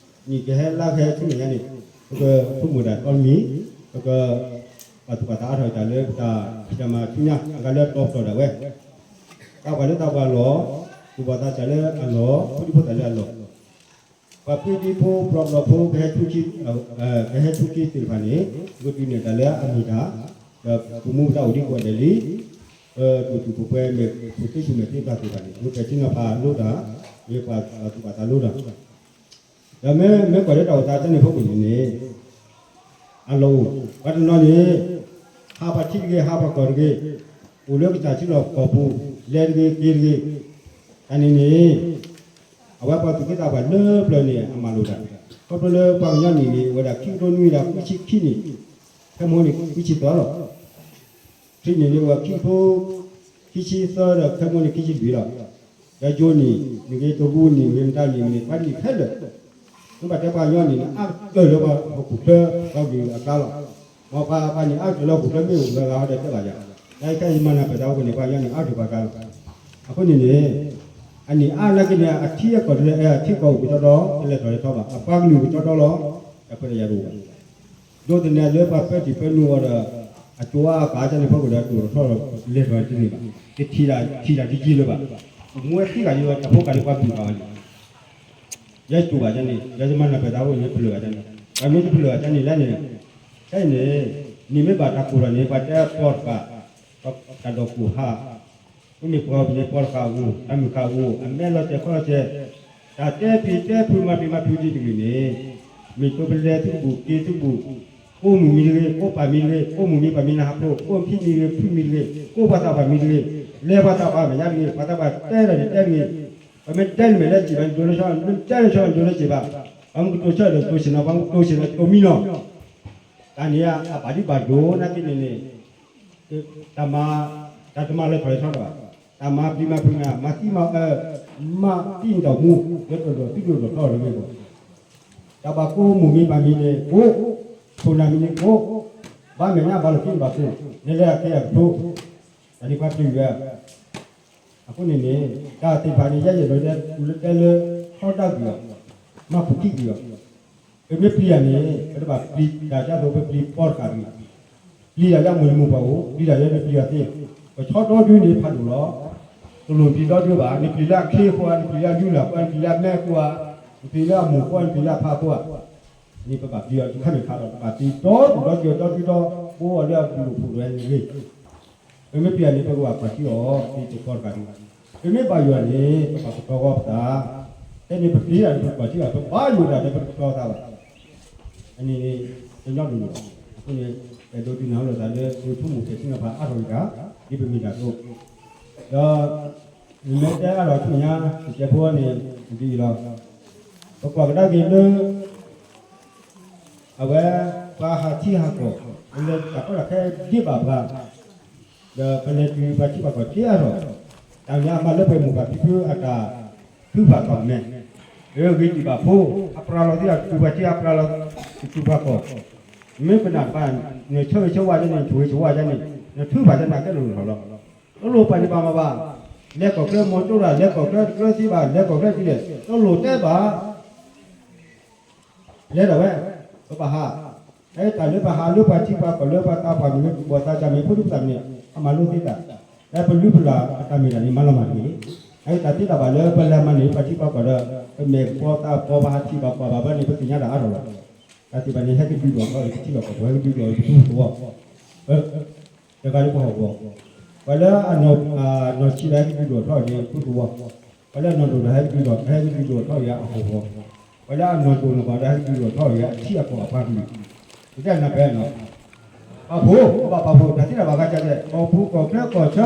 နံၣ်ကဟဲလါကဟဲဆူမဲာ်ညါန့ၣ်, ပကဆိကမိၣ်တၢ်တီတမံၤ, ပက ပာ်သူၣ်ပာ်သးအါထီၣ်တၢ်လၢပတၢ်ဖံးတၢ်မၤဆူညါ အဂၤလၢတီၤပတီၢ်ဒၣ်ဝဲ, သးပှၢ်လၢသးပှၢ်အလီၢ်, သူၣ်ဘီၣ်သးစၢ်လၢအလီၢ်, ဖိဒံဖိသၣ်လၢအလီၢ်, ပှၤဖုဒံဖိ ပျီပျီဖိ ကဟဲဆူ, ကဟဲဆူခံသ့ၣ်တဖၣ်န့ၣ်, ပကဒုးနဲၣ်တၢ်လၢအမ့ၢ်တၢ်, ဒီးပမူပဒါအိၣ်ဒံးကိးဂၤဒဲးလံ, ပဒူၣ်ပပှဲၤမ့ၢ် ပသုးဆူၣ်မဲာ်သ့တၢ်သ့ၣ်တဖၣ်န့ၣ် ပပဲာ်ထံနီၤဖးလိတၢ်, မ့ၢ်ပှၤသူၣ်ပာ်သးလိတၢ် ဒီးမ့ၢ်ကွၢ်လၢတၢ်အိၣ်သးတၢ်န့ၣ်ဖီခိၣ်န့ၣ်န့ၣ်, အလီၢ်အိၣ်, ပှၤတနီၤန့ၣ်, ဟးပှၤထံတဂ့ၤ ဟးပှၤကီၢ်တဂ့ၤ, အိၣ်လၢကစၢ်ထံလီၢ်ကီၢ်ပူၤ, လဲၤတဂ့ၤက့ၤတဂ့ၤ, တၢ်န့ၣ်န့ၣ်, အဝဲပှၤသူၣ်က့သးပှၢ်လၢပျၢၤန့ၣ် အမၤလိာ်တၢ်, ခီဖျိလၢပှၤကညီနံၣ်န့ၣ် အိၣ်ဝဲဒၣ်ခံကထိနွံဒီးခွံဆံခံနံၣ်, ခဲမိၢ်န့ၣ် ခွံဆံသၢလီၤ. ခံနံၣ်န့ၣ်အိၣ်ခံကထိ ခံဆံသၢဒီးခဲမိၢ်န့ၣ် ခံဆံလွံၢ်လီၤ. ဒီးယိၤနံၣ်မ့ၢ်ဂ့ၤ တရူးနံၣ်မ့ၢ်ဂ့ၤ မတၤနံၣ်မ့ၢ်ဂ့ၤ ပှၤနံၣ်ခဲလၢာ်, မ့ၢ်ဘၣ်တဲပှၤကညီနံၣ်န့ၣ် အါကတၢၢ်လၢပှၤဟီၣ်ခိၣ်ချၢ ပှၤကလုာ်အကျါလီၤ. မ်ပှၤပှၤနံၣ်အါကတၢၢ်လၢဟီၣ်ခိၣ်ချၢမ့ၢ်အိၣ်လၢဂၤဟီဒီးတဲဘၣ်ယၤ တၢ်ခဲအံၤမၤနၢ်ပၢၢ်သးအိၣ်န့ၣ် ပှၤကညီန့ၣ်အါဒိၣ်ပှၤကါလီၤ. အဃိန့ၣ်န့ၣ် အနံၣ်အါနာ်က့န့ၣ် အထံအကီၢ်တလဲ အထံကီၢ်အိၣ်ကၠီဒီ တလဲၤထီၣ်လဲၤထီဘၣ်, အပှၤကလုာ်ကၠီဒီလီၤ. တၢ်ခွဲးတၢ်ယာ်တအိၣ်ဘၣ်. ဒိးသန့ၤလၢပှၤပၢတံၢ်ပၢနူအီၤဒီး အကၠိအါအကါန့ၣ် ဖီခိၣ်ဒီးဒိၣ်ထီၣ်လဲၤထီၣ်တန့ၢ်ဘၣ်. ကထံၣ်တၢ်ထံၣ်တၢ်တယံာ်လၢၤဘၣ်. ပမူဝဲသံဂၤယံၤဝဲ တၢ်ဖိကၢ်န့ၣ်ပှၤဘုၣ်ဃာ်ဝဲလံ. ယဲကၠိဘၣ်န့ၣ် ယဲယမၤနၢ်ပၢၢ်သးအိၣ်န့ၣ် ပျၢၤဘၣ်န့ၣ် ပှၤမ့ၢ်တပျၢၤဘၣ်န့ၣ်လဲၣ်န့ၣ်, ခဲအံၤန့ၣ် နံၣ်မ့ၢ်ဘၣ်တၢ်ကိၢ်ထီၣ်န့ၣ် ပှၤတဲပီတကး တၢ်ဒိၣ်ကိၢ်ဟး, မ့မ့ၢ်ပှၤပန့ၣ်ပီတကးအဂီၢ် တၢ်မုၢ်ဃာ်အဂီၢ် အမဲာ်လီၤစဲၤခီလီၤစဲၤ, တၢ်တဲဖံးတဲဖုးမၤဖံးမၤဖုးဒ်တဂ့ၤန့ၣ်, မ့ၢ်တိပလဲသုကဘူၣ်က့ၤသုကဘူၣ်, ကိးမုၢ်မံၤတဂ့ၤ ကိးပၢ်မံၤတဂ့ၤ ကိးမုၢ်မံၤပၢ်မံၤနၢ်ဟးဖျိး ကိးဖံမံၤတဂ့ၤဖုမံၤတဂ့ၤ ကိးပှၤသးပှၢ်မံၤတဂ့ၤ, လဲၤပှၤသးပှၢ်မဲာ်ညါတဂ့ၤ ပှၤသးပှၢ်တဲတၢ်န့ၣ်တဲတဂ့ၤ, ပမ့ၢ်တဲန့ၣ်မဲာ်လၢစံးဘၣ် နဒိးလၢဆီ မ့ၢ်တဲလၢဆီ နဒိးလၢစံးဘၣ်, ပှၤမ့ၢ်ကတိၤဆၢဒီးကတိၤဆ့ၣ်နီၤ ပှၤမ့ၢ်ကတိၤဆ့ၣ်နီၤကတိၤမံနီၤ, တၢ်န့ၣ်အဘၣ်ဒံးဘၣ်ဒိၣ်နာ်က့န့ၣ်န့ၣ် တၢ်မၤ, တၢ်တမၤလၢထီၣ်လၢထီတဘၣ်, တၢ်မၤပျံၤမၤဖုးမၤ မၤသံမၤအၢ, မၤသံနတၢ်မူ, လၢတၢ်ဒိၣ်ထီၣ်ဒိၣ်ထီၣ်လၢမ့ၢ်ဘၣ်, တၢ်ဘၣ်ကိးမိၢ်မံၤပၢ်မံၤန့ၣ်ကိး, ထိၣ်နၢ်မံၤန့ၣ်ကိး, ဘၣ်မဲာ်ညါဘၣ်လီၢ်ခံန့ၣ်ဘၣ်ကိး, နလဲၤအကဲအကထိ, တၢ်န့ၣ်ပှၤပျံၤဝဲ, အဃိန့ၣ်န့ၣ် တၢ်သ့ၣ်တဖၣ်န့ၣ် ယဲယအဲၣ်ဒိးတဲလၢ ထီဒါကွံာ်အီၤ, မၤဖူးထံကွံာ်အီၤ, ပမ့ၢ်ပျံၤတၢ်န့ၣ် ပတဘၣ်ပျံၤတၢ်ဒ်သိးပပျံၤပီတကးတဂ့ၤ, ပျံၤတၢ်လၢအမိၢ်မုၢ်ပှၢ်အိၣ်, ပျံၤတၢ်လၢနပျံၤအီၤသ့, ပဆီဒီဒုန့ၣ်ဖးဒိၣ်လီၤ, တလိၣ်ပျံၤဒီဒုဘၣ်, နပျံၤလၢအခ့အဃိဧါ, နပျံၤလၢအလုၢ်လၢ်အဃိဧါ, နပျံၤလၢအမဲအဃိဧါ, နပျံၤလၢအမိၢ်အဃိဧါ, နပျံၤလၢအဖါအဃိဧါ, န့ၣ်ပဘၣ်ပျံၤအီၤတခါန့ၣ်ခါဒီး ပဘၣ်ပျံၤဒီဒုဒီဒုဒီ အိၣ်အီၤလၢအပူၤလိာ်ဖိးဝဲန့ၣ်ဂ့ၤ ပမ့ၢ်ပျံၤန့ၣ် ပကဘၣ်ကွၢ်ထံအီၤ ပတကီတဂၤဒံးဘၣ်, ပမ့ၢ်ဘၣ်ယွၤန့ၣ် ပဘၣ်ကတီၤဂီၤပသး, ဖဲန့ၣ်ပပျံၤတၢ်န့ၣ် ပကွၢ်ထံအီၤ ပဘၣ်ယွၤတၢ်ဒီးပတကတီၤသးဘၣ်, အန့ၣ်န့ၣ် တညီဒိၣ်ဒိၣ်ဘၣ်, အဃိန့ၣ် အဲၣ်ဒိးဒုးနၢ်ဟူလိာ်သးလၢပဆိကမိၣ်ဆဲးဆံနီၤဖးအါထီၣ်တဂၤ, ဒ်ပမ့ၢ်တၢ်အသိး, ဒီး နမ့ၢ်တဲအါထီၣ်ဆူညါ တစဲးဖိန့ၣ် ဒ်အံၤလီၤ, ပကွၢ်ကဒါက့ၤလၢ အဝဲ ပှၤဟးထံဟးကီၢ် ပလဲၤတၢ်ကီတၢ်ခဲဒ်ဘၣ်ပှၤ, ဒီးပလဲၤတုၤပှၤထံပှၤကီၢ်က့အါထီၣ်, တၢ်မ့ၢ်အမၤလၢပှဲၤမိၢ်ပှၢ်ဖံဖုအတၢ်ထုကဖၣ်ကီၢ်မဲာ်, ဂ့ၤဒံးဘၣ်ဖိ, အပြးလီၤသ့ၣ်အတုၤပှၤထံအပြးလီၤ, တုၤပှၤကီၢ်, မ့ၢ်ပနၢ်တဖၣ် နဆၢဂ့ၤဆၢဝါယဲန့ၣ် နဆိၣ်ဂ့ၤဆိၣ်ဝါယဲန့ၣ် နထုကဖၣ်ယဲန့ၣ် အကဲလိာ်ထီၣ်လီၤ, တလိၣ်ပှၤန့ၣ်ပှၤမၤဘၣ်, လဲၤကီၢ်ချၢမီၤကၠိတၢ် လဲၤကီၢ်ချၢတကျၢၤသ့ဘၣ် လဲၤကီၢ်ချၢဒ်လဲၣ် တလိၣ်တဲဘၣ် လဲၤဒၣ်ဝဲ, ပဘၣ်ဟး, တၢ်လၢပဟးလၢပှၤထံပှၤကီၢ်လၢပှၤသးပှၢ်မ့ၢ်ဂ့ၤ ပှၤသးစၢ်မ့ၢ်ဂ့ၤ ဖိဒံဖိသၣ်မ့ၢ်ဂ့ၤ အမၤလိသ့တၢ်, လၢပလုၢ်ပလၢ်အတၢ်မ့ၢ်တၢ်န့ၣ် မၤလီၤမၢ်တဂ့ၤ, တၢ်သ့တၢ်ဘၣ်လၢပလဲၤမၤန့ၢ် ပှၤထံပှၤကီၢ်ဒီး ပမဲာ်ကပီၤသးကပီၤ ပှၤဟးထံပှၤကီၢ်ဘၣ်ဘၣ်န့ၣ် ပသ့ၣ်ညါတၢ်အါထီၣ်လီၤ, တၢ်သ့ၣ်တဖၣ်န့ၣ် ဟဲကဒုးဒိၣ်ထီၣ် ပထံလီၢ်ကီၢ်ပူၤ ဟဲကဒုးဒိၣ်ထီၣ် ပထံပကီၢ် တဂၤလၢပဟီၣ်ကဝီၤ, ပှၤလၢအနီၢ်ဆံးဒီးဟဲကဒုးဒိၣ်ထီၣ်န့ၣ် ဖုကဝီၤ, ပှၤလၢအနီၢ်ဒိၣ်ဒီးဟဲကဒုးဒိၣ် ဟဲကဒုးဒိၣ်ထီၣ်ယၤအဟီၣ်ကဝီၤ, ပှၤလၢအနီၢ်ဒိၣ်နီၢ်ဂီၤဒီး ဟဲကဒုးဒိၣ်ထီၣ်ယၤအထံအကီၢ်အပှၤကလုာ်, ပတဲနၢ်ပၢၢ်နီၤ, ပာ်ဖှိၣ် ပဘၣ်ပာ်ဖှိၣ် တၢ်သ့တၢ်ဘၣ်ဂၤကဲး ကီၢ်ပူၤကီၢ်ချၢကီၢ်ဆၢ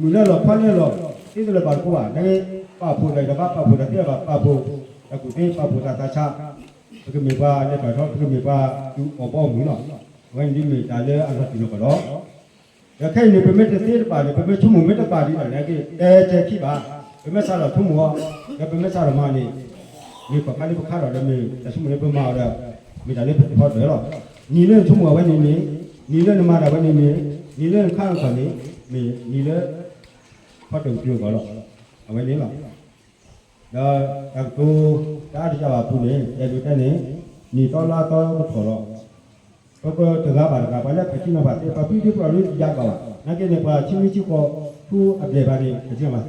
မုၢ်လၢလီၢ်ခွါလၢလီၢ် သ့တလၢၤဘၣ်တကိးဘၣ် နက့ ပာ်ဖှိၣ်တၢ်တဘၣ် ပာ်ဖှိၣ်တၢ်သ့တၢ်ဘၣ် ပာ်ဖှိၣ် တၢ်ကူၣ်သ့ ပာ်ဖှိၣ်တၢ်သးဆး ပကမ့ၢ်ပှၤလဲၤထီၣ်ထီ ပကမ့ၢ်ပှၤသူၣ်အီၣ်ဘီအမုၢ်လီၤ. အဝဲန့ၣ်ဒ်မ့ၢ်တၢ်လၢအလီၤတံၢ်လီၤကီၢ်လီၤ. ဒီးခဲအံၤန့ၣ် ပမ့ၢ်တသ့တဘၣ်န့ၣ် ပမ့ၢ်ဆိကမိၣ်မ့ၢ်တဘၣ်ဒ်လဲၣ်န့ၣ် ကဲတဲဆဲးခံဘၣ်, ပမ့ၢ်စးထီၣ်ဆိကမိၣ်အီၤ ဒီးပမ့ၢ်စးထီၣ်မၤန့ၣ် မ့ၢ်ကီၢ်ခါလၢပခါထီၣ်ဒီးမ့ၢ်တၢ်ဆိကမိၣ်လၢပမၤအီၤဒီး မ့ၢ်တၢ်လၢပထီတၢၢ်လီၤ. နံၤလၢနဆိကမိၣ်အဝဲန့ၣ်န့ၣ်, နံၤလၢနမၤတၢ်ဝဲန့ၣ်န့ၣ်, နံၤလၢနခါနခီၣ်န့ၣ်, မ့ၢ်နံၤလၢ ခီတၢၢ်ကတုၤအဂီၢ်လီၤ. အဝဲန့ၣ်လီၤ. ဒီးတၢ်ကတိၤ တၢ်အါတက့ၢ်ဘၣ်အပူၤန့ၣ် ယအဲၣ်ဒိးတဲန့ၣ် နံၣ်သီလါသီကထီၣ်လီၤ. ပကတဂၤဘၣ်တဂၤ ပှၤလၢဖံးထံနီၤဖးသ့ ပှၤဖံးဒ့ပှၤရ့ယါကဘၣ်ဘၣ် နာ်က့န့ၣ် ပှၤဆံနွံဆံဃိး ဆူအဘျဲၣ်ဘၣ်န့ၣ် ပထံနီၤဖးသ့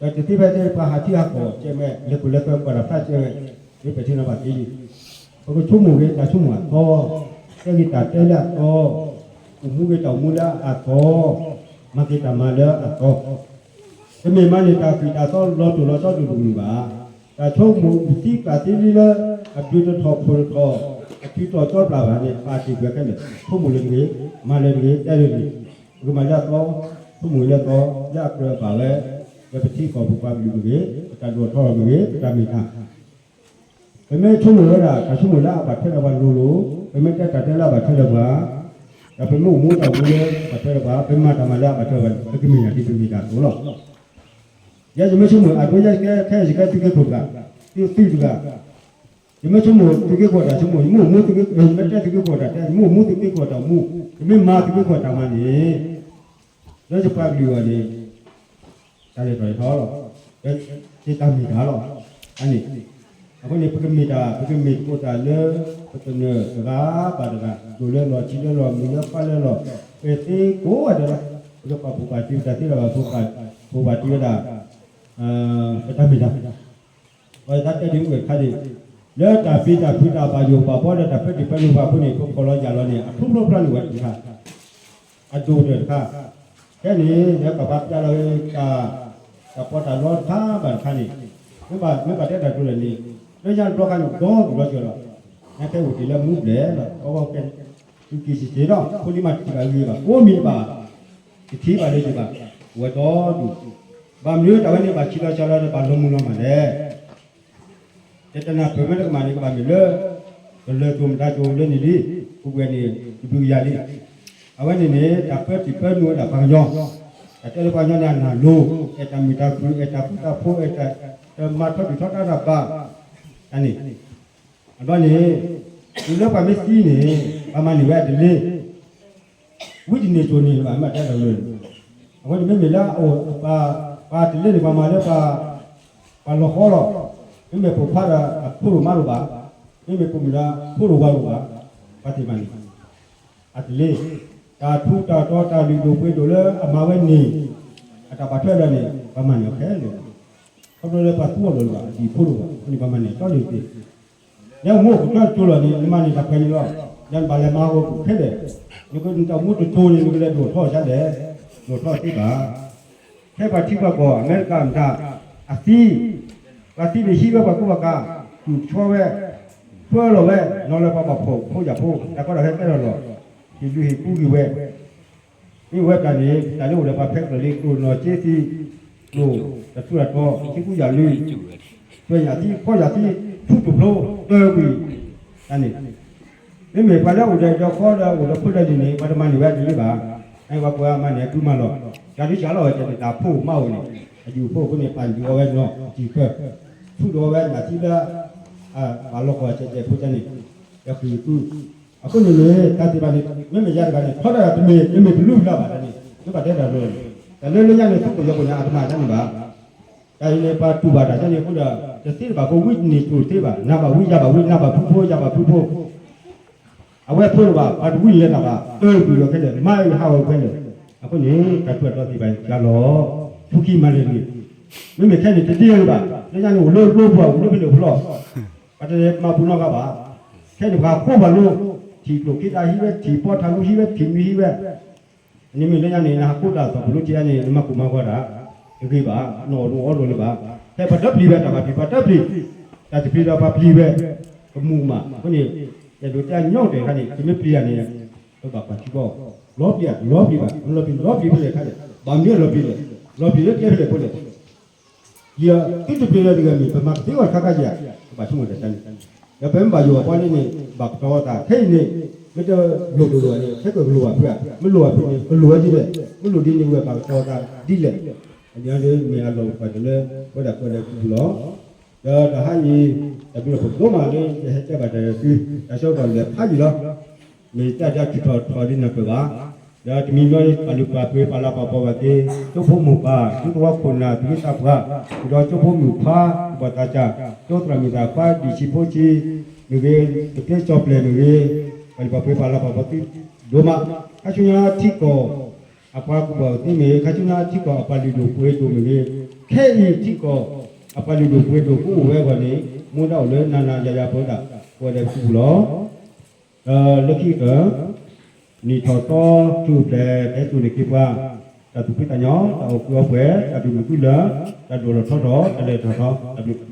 လံ. ဒီးတသ့ဖဲသ့ ပှၤဟးထံဟးကီၢ်ကဲမဲာ် လဲၤခိၣ်လဲၤဃၢၤ ကွၢ်တၢ်ဖျါကဲဝဲ မ့ၢ်ပထံနီၤဖးသ့လံ. ပကဆိကမိၣ်ဂ့ၤ တၢ်ဆိကမိၣ်အသီ, တဲဂ့ၤတၢ်တဲလၢအသီ, အိၣ်မူဂ့ၤတၢ်အိၣ်မူလၢအသီ, မၤက့ၤတၢ်မၤလၢအသီ တမ့ၢ်မၤန့ၢ်တၢ်ကွံာ်တၢ်သီလီၤတိၢ်လီၤဆီဒိၣ်ဒိၣ်မုၢ်မုၢ်ဘၣ်. တၢ်ဆိကမိၣ်အုၣ်သံကျၢ်သံလံလၢ အဘျုးတထီၣ်ဖှိၣ်တထီၣ် အထုးထီၣ်ကၠီပျၢ်ဘၣ်န့ၣ် ပာ်တ့ၢ်ကွံာ်ခဲလၢာ် ဆိကမိၣ်လၢတဂ့ၤ, မၤလၢတဂ့ၤ, တဲလၢတဂ့ၤ, ပကမၤလၢအသီ, ဆိကမိၣ်လၢအသီ လၢအကြၢးဘၣ်ဝဲ လၢပထံကီၢ်ပပှၤကလုာ်မ့ၢ်ဂ့ၤ, ပတၢ်ဒိၣ်ထီၣ်မ့ၢ်ဂ့ၤ, ပတၢ်မ့ၢ်တၢ် ပမ့ၢ်ဆိကမိၣ်ဝဲဒၣ် တၢ်ဆိကမိၣ်လၢအဘၣ်ထွဲဒီးပှၤလိၤလိၤ, ပမ့ၢ်တဲတၢ်တဲလၢအဘၣ်ထွဲဒီးပှၤ, ဒီးပမ့ၢ်အိၣ်မူတၢ်အိၣ်မူလၢအဘၣ်ထွဲဒီးပှၤ, ပမၤတၢ်မၤလၢအဘၣ်ထွဲဒီးပှၤန့ၣ် ပကမ့ၢ်တၢ်ဒ်ပမ့ၢ်တၢ်အသိးလီၤ. ယဲယမ့ၢ်ဆိကမိၣ် အဒိယဲကဲခဲယကဲသုးက့ခိၣ်တဂၤ, သုးတဂၤ, ယမ့ၢ်ဆိကမိၣ်သုးက့ခိၣ်တၢ်ဆိကမိၣ်, ယမ့ၢ်အိၣ်မူသုးက့, ယမ့ၢ်တဲသုးက့ခိၣ်တၢ်တဲ, ယမ့ၢ်အိၣ်မူသုးက့ခိၣ်တၢ်မူ, ယမ့ၢ်မၤသုးက့ခိၣ်တၢ်မၤန့ၣ် လၢယပှၤကလုာ်အဂီၢ်န့ၣ် တၢ်လဲၤထီၣ်လဲၤထီလီၤ, တၢ်မ့ၢ်တၢ်လီၤ, အန့ၣ်, အဃိန့ၣ် ပကမ့ၢ်တၢ် ပကမ့ၢ်သကိးတၢ်လၢ ပသနၢၣ်တဂၤဘၣ်တဂၤ ဒိၣ်လၢလီၢ် ဆံးလၢလီၢ် မုၢ်လၢခွါလၢလီၢ်, ပသ့ကိးဂၤဒဲးလီၤ, ပကပာ်ဖှိၣ်ပာ်တံၢ် ပတၢ်သ့တၢ်ဘၣ် ပာ်ဖှိၣ်ပာ်တံၢ်ဝဲဒၣ် ပတၢ်မ့ၢ်တၢ် ပှၤသးတဲဒ်အံၤတခါန့ၣ်, လၢတၢ်ပျံၤတၢ်ဖုးတၢ်ဘၣ်ယိၣ်ဘၣ်ဘီလၢတၢ်ပၢတံၢ်ပၢနုာ်ဘၣ်အဃိန့ၣ် ပဖီၣ်လီၤယာ်လီၤန့ၣ် အထူဖျိဖျါန့ၣ်ဝဲတခါ, အဒိၣ်ကတၢၢ်တခါ, ခဲန့ၣ် လၢပှၤပာ်ဖျါလီၤတၢ်, တၢ်ပီးတၢ်လီတခါဘၣ်တခါန့ၣ်, မ့ၢ်ဘၣ်တဲတၢ်ဒိၣ်လဲၣ်န့ၣ်, လၢညါတဘျီခါန့ၣ် ဒီဒူၣ်ဒီထၢလီၤ, နဖဲအိၣ်တ့ၢ်လၢမူဘျဲၣ်လီၤ ကီကီခဲ သုက့ၤစ့ၢ်ကီးဒီး ဖိလံၤမၤတထံၣ်ဘၣ်ဂ့ၤဘၣ် ကိးမံၤတဘၣ် တထံၣ်ဘၣ်လၢယဘၣ်, ဝဲဒီဒူၣ်, ဘၣ်မနုၤတၢ်ဝဲန့ၣ် ဘၣ်ဆံးလီၤစှၤလီၤဒီး ဘၣ်လီၤမုၢ်လီၤမၢ်လဲၣ်. တတနၢ်ပၢၢ်မ့ၢ်တကမၣ်န့ၣ် ကဘၣ်မ့ၢ်လၢ ကလၢၢ်ကၠိမတၤကၠိလၢန့ၣ်လံ, ပူၤကွံာ်န့ၣ် တဘျုးကယၤလံ. အဝဲန့ၣ်န့ၣ် တၢ်ပၢတံၢ်ပၢနုာ်ဝဲဒၣ်ပှၤကညီ, တၢ်တဲလၢပှၤကညီန့ၣ် အနၢ်လိၤ, အဲၣ်တၢ်မုာ်တၢ်ခုၣ်, အဲၣ်တၢ်ဃူတၢ်ဖိး, အဲၣ်တၢ်မၤထီဒုၣ်ထီဒါတၢ်ဘၣ်, တၢ်န့ၣ် အဘျီန့ၣ် တုၤလၢပှၤမ့ၢ်သံန့ၣ် ပှၤမၤန့ၢ်ဝဲအတလ့, ဝံတန့ၢ်စိၤန့ၣ်ဘၣ် မ့ၢ်တဲလီၤလၢ, အဃိန့ၣ် မ့မ့ၢ်လၢအအိၣ် ပှၤတလ့န့ၣ် ပှၤမၤလၢ ပှၤလီၤဃီလီၤ, မ့မ့ၢ်ပိာ်ခွါဒီးအဖိဒိၣ်မါဒိၣ်ဘၣ်, မ့မ့ၢ်ပိာ်မုၣ်ဒီးဖိဒိၣ်ဝၤဒိၣ်ဘၣ်, ပှၤသ့ၣ်မၤန့ၢ် အတလ့, တၢ်ထူးတၢ်တီၤ တၢ်လုၢ်ဒိၣ်ပှ့ၤဒိၣ်လၢအမၤဝဲန့ၣ်, အတၢ်ဘၣ်ထွဲလၢန့ၣ် ပှၤမၤန့ၢ်အီၤခဲလၢာ်, ခီဖျိလၢပှၤသူအီၤလီၤလၢၤဘၣ် အတံၤဖိဒိၣ်ဘၣ် အဃိန့ၣ် ပှၤမၤန့ၢ်အီၤတီလၢတ့ၢ် လၢမူခိၣ်ကတီၢ်ကၠိလီၤန့ၣ် နမၤန့ၢ်တၢ်ခွဲးန့ၣ်လီၤ, လၢနဘၣ်လဲၤမၤဟီၣ်ခိၣ်ခဲလၢာ်, နကနတၢ်မူတကၠိန့ၣ် နကလဲၤဒိၣ်ထီၣ်ဆါလဲၣ်, ဒိၣ်ထီၣ်သ့ဘၣ်. ဖဲပှၤထံပှၤကီၢ် အမဲရကၤမတၤ, အသံ, ပှၤသံန့ၣ်ဟံးဝဲပှၤကူပှၤကၤ, တူၢ်ဆီဝဲ, ဖၢလီၤဝဲ, နီၤလၢပှၤဘၣ်ဖှီၣ်ဖိယာ်ဖိ တၢ်ကီတၢ်ခဲကဲထီၣ်လီၤ, ဟံးဒုးဟံးကူက့ၤဝဲ မ့ၢ်ဝဲတၢ်န့ၣ် တၢ်လၢအိၣ်ဒီးပှၤဖဲကျၢၢ်လံ ကျိၣ်နီၢ်က့သံ, ကျိၣ်တၢ်ထူးတၢ်တီၤ ထံကူယာ်လံ, သွဲၣ်ညၣ်သံ ဖီယာ်သံ ထူတဖျိ တၢကွံာ်, တၢ်န့ၣ်, မ့မ့ၢ်ပှၤလၢအိၣ်ဒီးဒီဃီဒီးအိၣ်ဒီးဖိဒီးလံၤန့ၣ် ပှၤတမၤန့ၢ်ဝဲတလ့ဘၣ်, အဝဲပှၤမၤန့ၢ်အဒုးမၤလီၤ, တၢ်ဒုးစှၤလီၤဝဲတၢ်န့ၣ် တၢ်ဖိမါအိၣ်န့ၣ်, အယူၢ်ဖိအဃိန့ၣ် ပာ်လုၢ်အီၣ်ဝဲနီၤ အတံၤဃၢ, ထူဒီးအီၣ်ဝဲညၣ်သံလၢ ပှၤလီၢ်ကဝီၤကဲးကဲးဖိတၢ်န့ၣ်, ယဃုသူ အဃိန့ၣ်န့ၣ် တၢ်သ့ၣ်တဖၣ်န့ၣ် မ့မ့ၢ်ယၤတဂၤန့ၣ် ထီဒါတမ့ၢ် တမ့ၢ်တလူၢ်လၢၤဘၣ်တၢ်န့ၣ် မ့ၢ်ဘၣ်တဲတၢ်လၢ တၢ်လၢလၢညါန့ၣ် သူၣ်ကိၢ်ယီၤကိၢ်န့ၣ် အတမၤတၢ်န့ၣ်ဘၣ်. တၢ်အံၤန့ၣ် ပှၤတူၢ်ဘၣ်တၢ်န့ၣ်အဃိဒီး တသ့တဘၣ်ဖိ ဝံတန့ၢ်တိၢ်တသ့ဘၣ် နၤဘၣ်ဝံယၤဘၣ်ဝံ နၤဘၣ်ဖုဖိယၤဘၣ်ဖုဖိ အဝဲဖိတဘၣ် ပှၤတဝံန့ၣ်လၢတၢ်ဘၣ် အၢကွံာ်လီၤခဲလၢာ် မၤအံၤဟးဂီၤခဲလၢာ်. အဃိန့ၣ် တၢ်ထူးတၢ်တီသ့ၣ်တဖၣ်န့ၣ် ကလီၤ ဖူခံမၤလၢာ်တဂ့ၤ. မ့မ့ၢ်ခဲန့ၣ် တဒ်အံၤဘၣ် လၢညါန့ၣ် အိၣ်လၢကျိပူၤ အိၣ်လၢဖဲန့ၣ်ဖျီၣ် ပှၤတလဲၤမၤပူၤနီတဂၤဘၣ်. ခဲန့ၣ် ပှၤဃိပှၤလိ ထံၣ်ကျိၣ်က့တၢ်ဟံးဝဲ ထံၣ်ပီထးလူဟံးဝဲ ထံၣ်မံၤဟံးဝဲ န့ၣ်မ့ၢ်လၢညါန့ၣ် နဟးဃိတၢ်သီၣ်ပူၤလိထံၣ်အါန့ၣ် နမၤကိၢ်မၤဂီၤတၢ် တဂ့ၤဘၣ် နအီၣ်ဒိၣ်အီဒိၣ်လၢၤဘၣ်. ဖဲပှၤတပျံၤဝဲတၢ်ဘၣ်ပျံၤ ပှၤတပျံၤ တၢ်တပျံၤဒီးပှၤပျံၤဝဲ ကမူၣ်ကမၣ် အဃိန့ၣ် ယဒိးတဲညီကတၢၢ်တခါန့ၣ် ပမ့ၢ်ပျံၤတၢ်န့ၣ် ပဘၣ်ကွၢ်ထံဘီ လီၤပျံၤ လီၤပျံၤဘၣ် လီၤပျံၤ လီၤပျံၤဖဲလဲၣ်ခါလဲၣ် ဘၣ်မနုၤလီၤပျံၤလဲၣ် လီၤပျံၤလၢကျဲဖဲလဲၣ်ဖိလဲၣ် ယသုတပျံၤလၢတဂၤမ့ၢ် ပမၤကသ့အီၤတခါခါယၤ ပဘၣ်ဆိကမိၣ်တၢ်န့ၣ် ဒီးပမ့ၢ်ဘၣ်ယိၣ်အပှၤလၢန့ၣ် ဘၣ်ကတီၤသး ခဲအံၤန့ၣ် မ့ၢ်တလိၣ်လိၣ်ဘၣ်န့ၣ် ခဲကလိၣ်ဘၣ်ဖုးဧါ မ့ၢ်လိၣ်ဘၣ်ဖုးန့ၣ် ကလိၣ်ဝဲဒ်လဲၣ် မ့ၢ်လိၣ်ဒ်န့ၣ်ဝဲဘၣ်ကတီၤသးဒ်လဲၣ် အန့ၣ်မ့ၢ်အလီၢ်ပှၤတၢ်လၢ ဝဲဒၣ်ကွဲးလၢပူၤလီၤ. ဒီးတဟါအံၤ တၢ်ဘျုးလီၤပဒိၣ်မးလၢ ယဟဲတဲဘၣ်တၢ်ဒီးသု တၢ်ဆၢကတီၢ်လဲၤဖးယံာ်လီၤ. မ့ၢ်တၢ်ဒၣ်ထုးထီၣ်ထီၣ်ဒ်နၢ်ပၢၢ်ဘၣ်. ဒီးတမံၤမံၤ ပာ်လုၢ်ပာ်ပှ့ၤပာ်လၤပာ်ပီၤဘၣ်က့ၤ ကၠိဖိမိၢ်ပၢ် ဒူသဝီခိၣ်နၢ် သုးဂ့ၤသးပှၢ် ဒီးကၠိဖိမုၣ်ခွါ ကဘီၣ်သးစၢ် ကၠိသရၣ်မုၣ်သးခွါ ဒံၣ်ဆံးဖိဆံး မ့ၢ်ဂ့ၤ ကသ့စီၤပျဲၢ်မ့ၢ်ဂ့ၤ ပာ်လုၢ်ပာ်ပှ့ၤပာ်လၤပာ်ပီၤသုဒိၣ်မး ခါဆူညါထံကီၢ် အပှၤကူၣ်ဘၣ်ကူၣ်သ့မ့ၢ်ဂ့ၤ ခါဆူညါထံကီၢ်အပှၤလုၢ်ဒိၣ်ပှ့ၤဒိၣ်မ့ၢ်ဂ့ၤ ခဲအံၤထံကီၢ် အပှၤလုၢ်ဒိၣ်ပှ့ၤဒိၣ်ကအိၣ်ဝဲအဂီၢ်န့ၣ် မူဒါအိၣ်လၢနၤနၤယၤယၤပဝဲဒၣ် ပဝဲဒၣ်ပူၤလီၤ. ဒီးလၢခံကတၢၢ် နံၣ်ထီၣ်သီ ထူၣ်ဖျဲး ကဟဲစိာ်န့ၢ်က့ၤပှၤ တၢ်သူၣ်ဖှံသးညီ တၢ်အိၣ်ကုၢ်အီပှဲၤ တၢ်ဒုးမုာ်ကုၢ်လၢ တၢ်ဒိၣ်လီၤထီထီၣ် တၢ်လဲၤထီၣ်ထီ တၢ်ဘျုး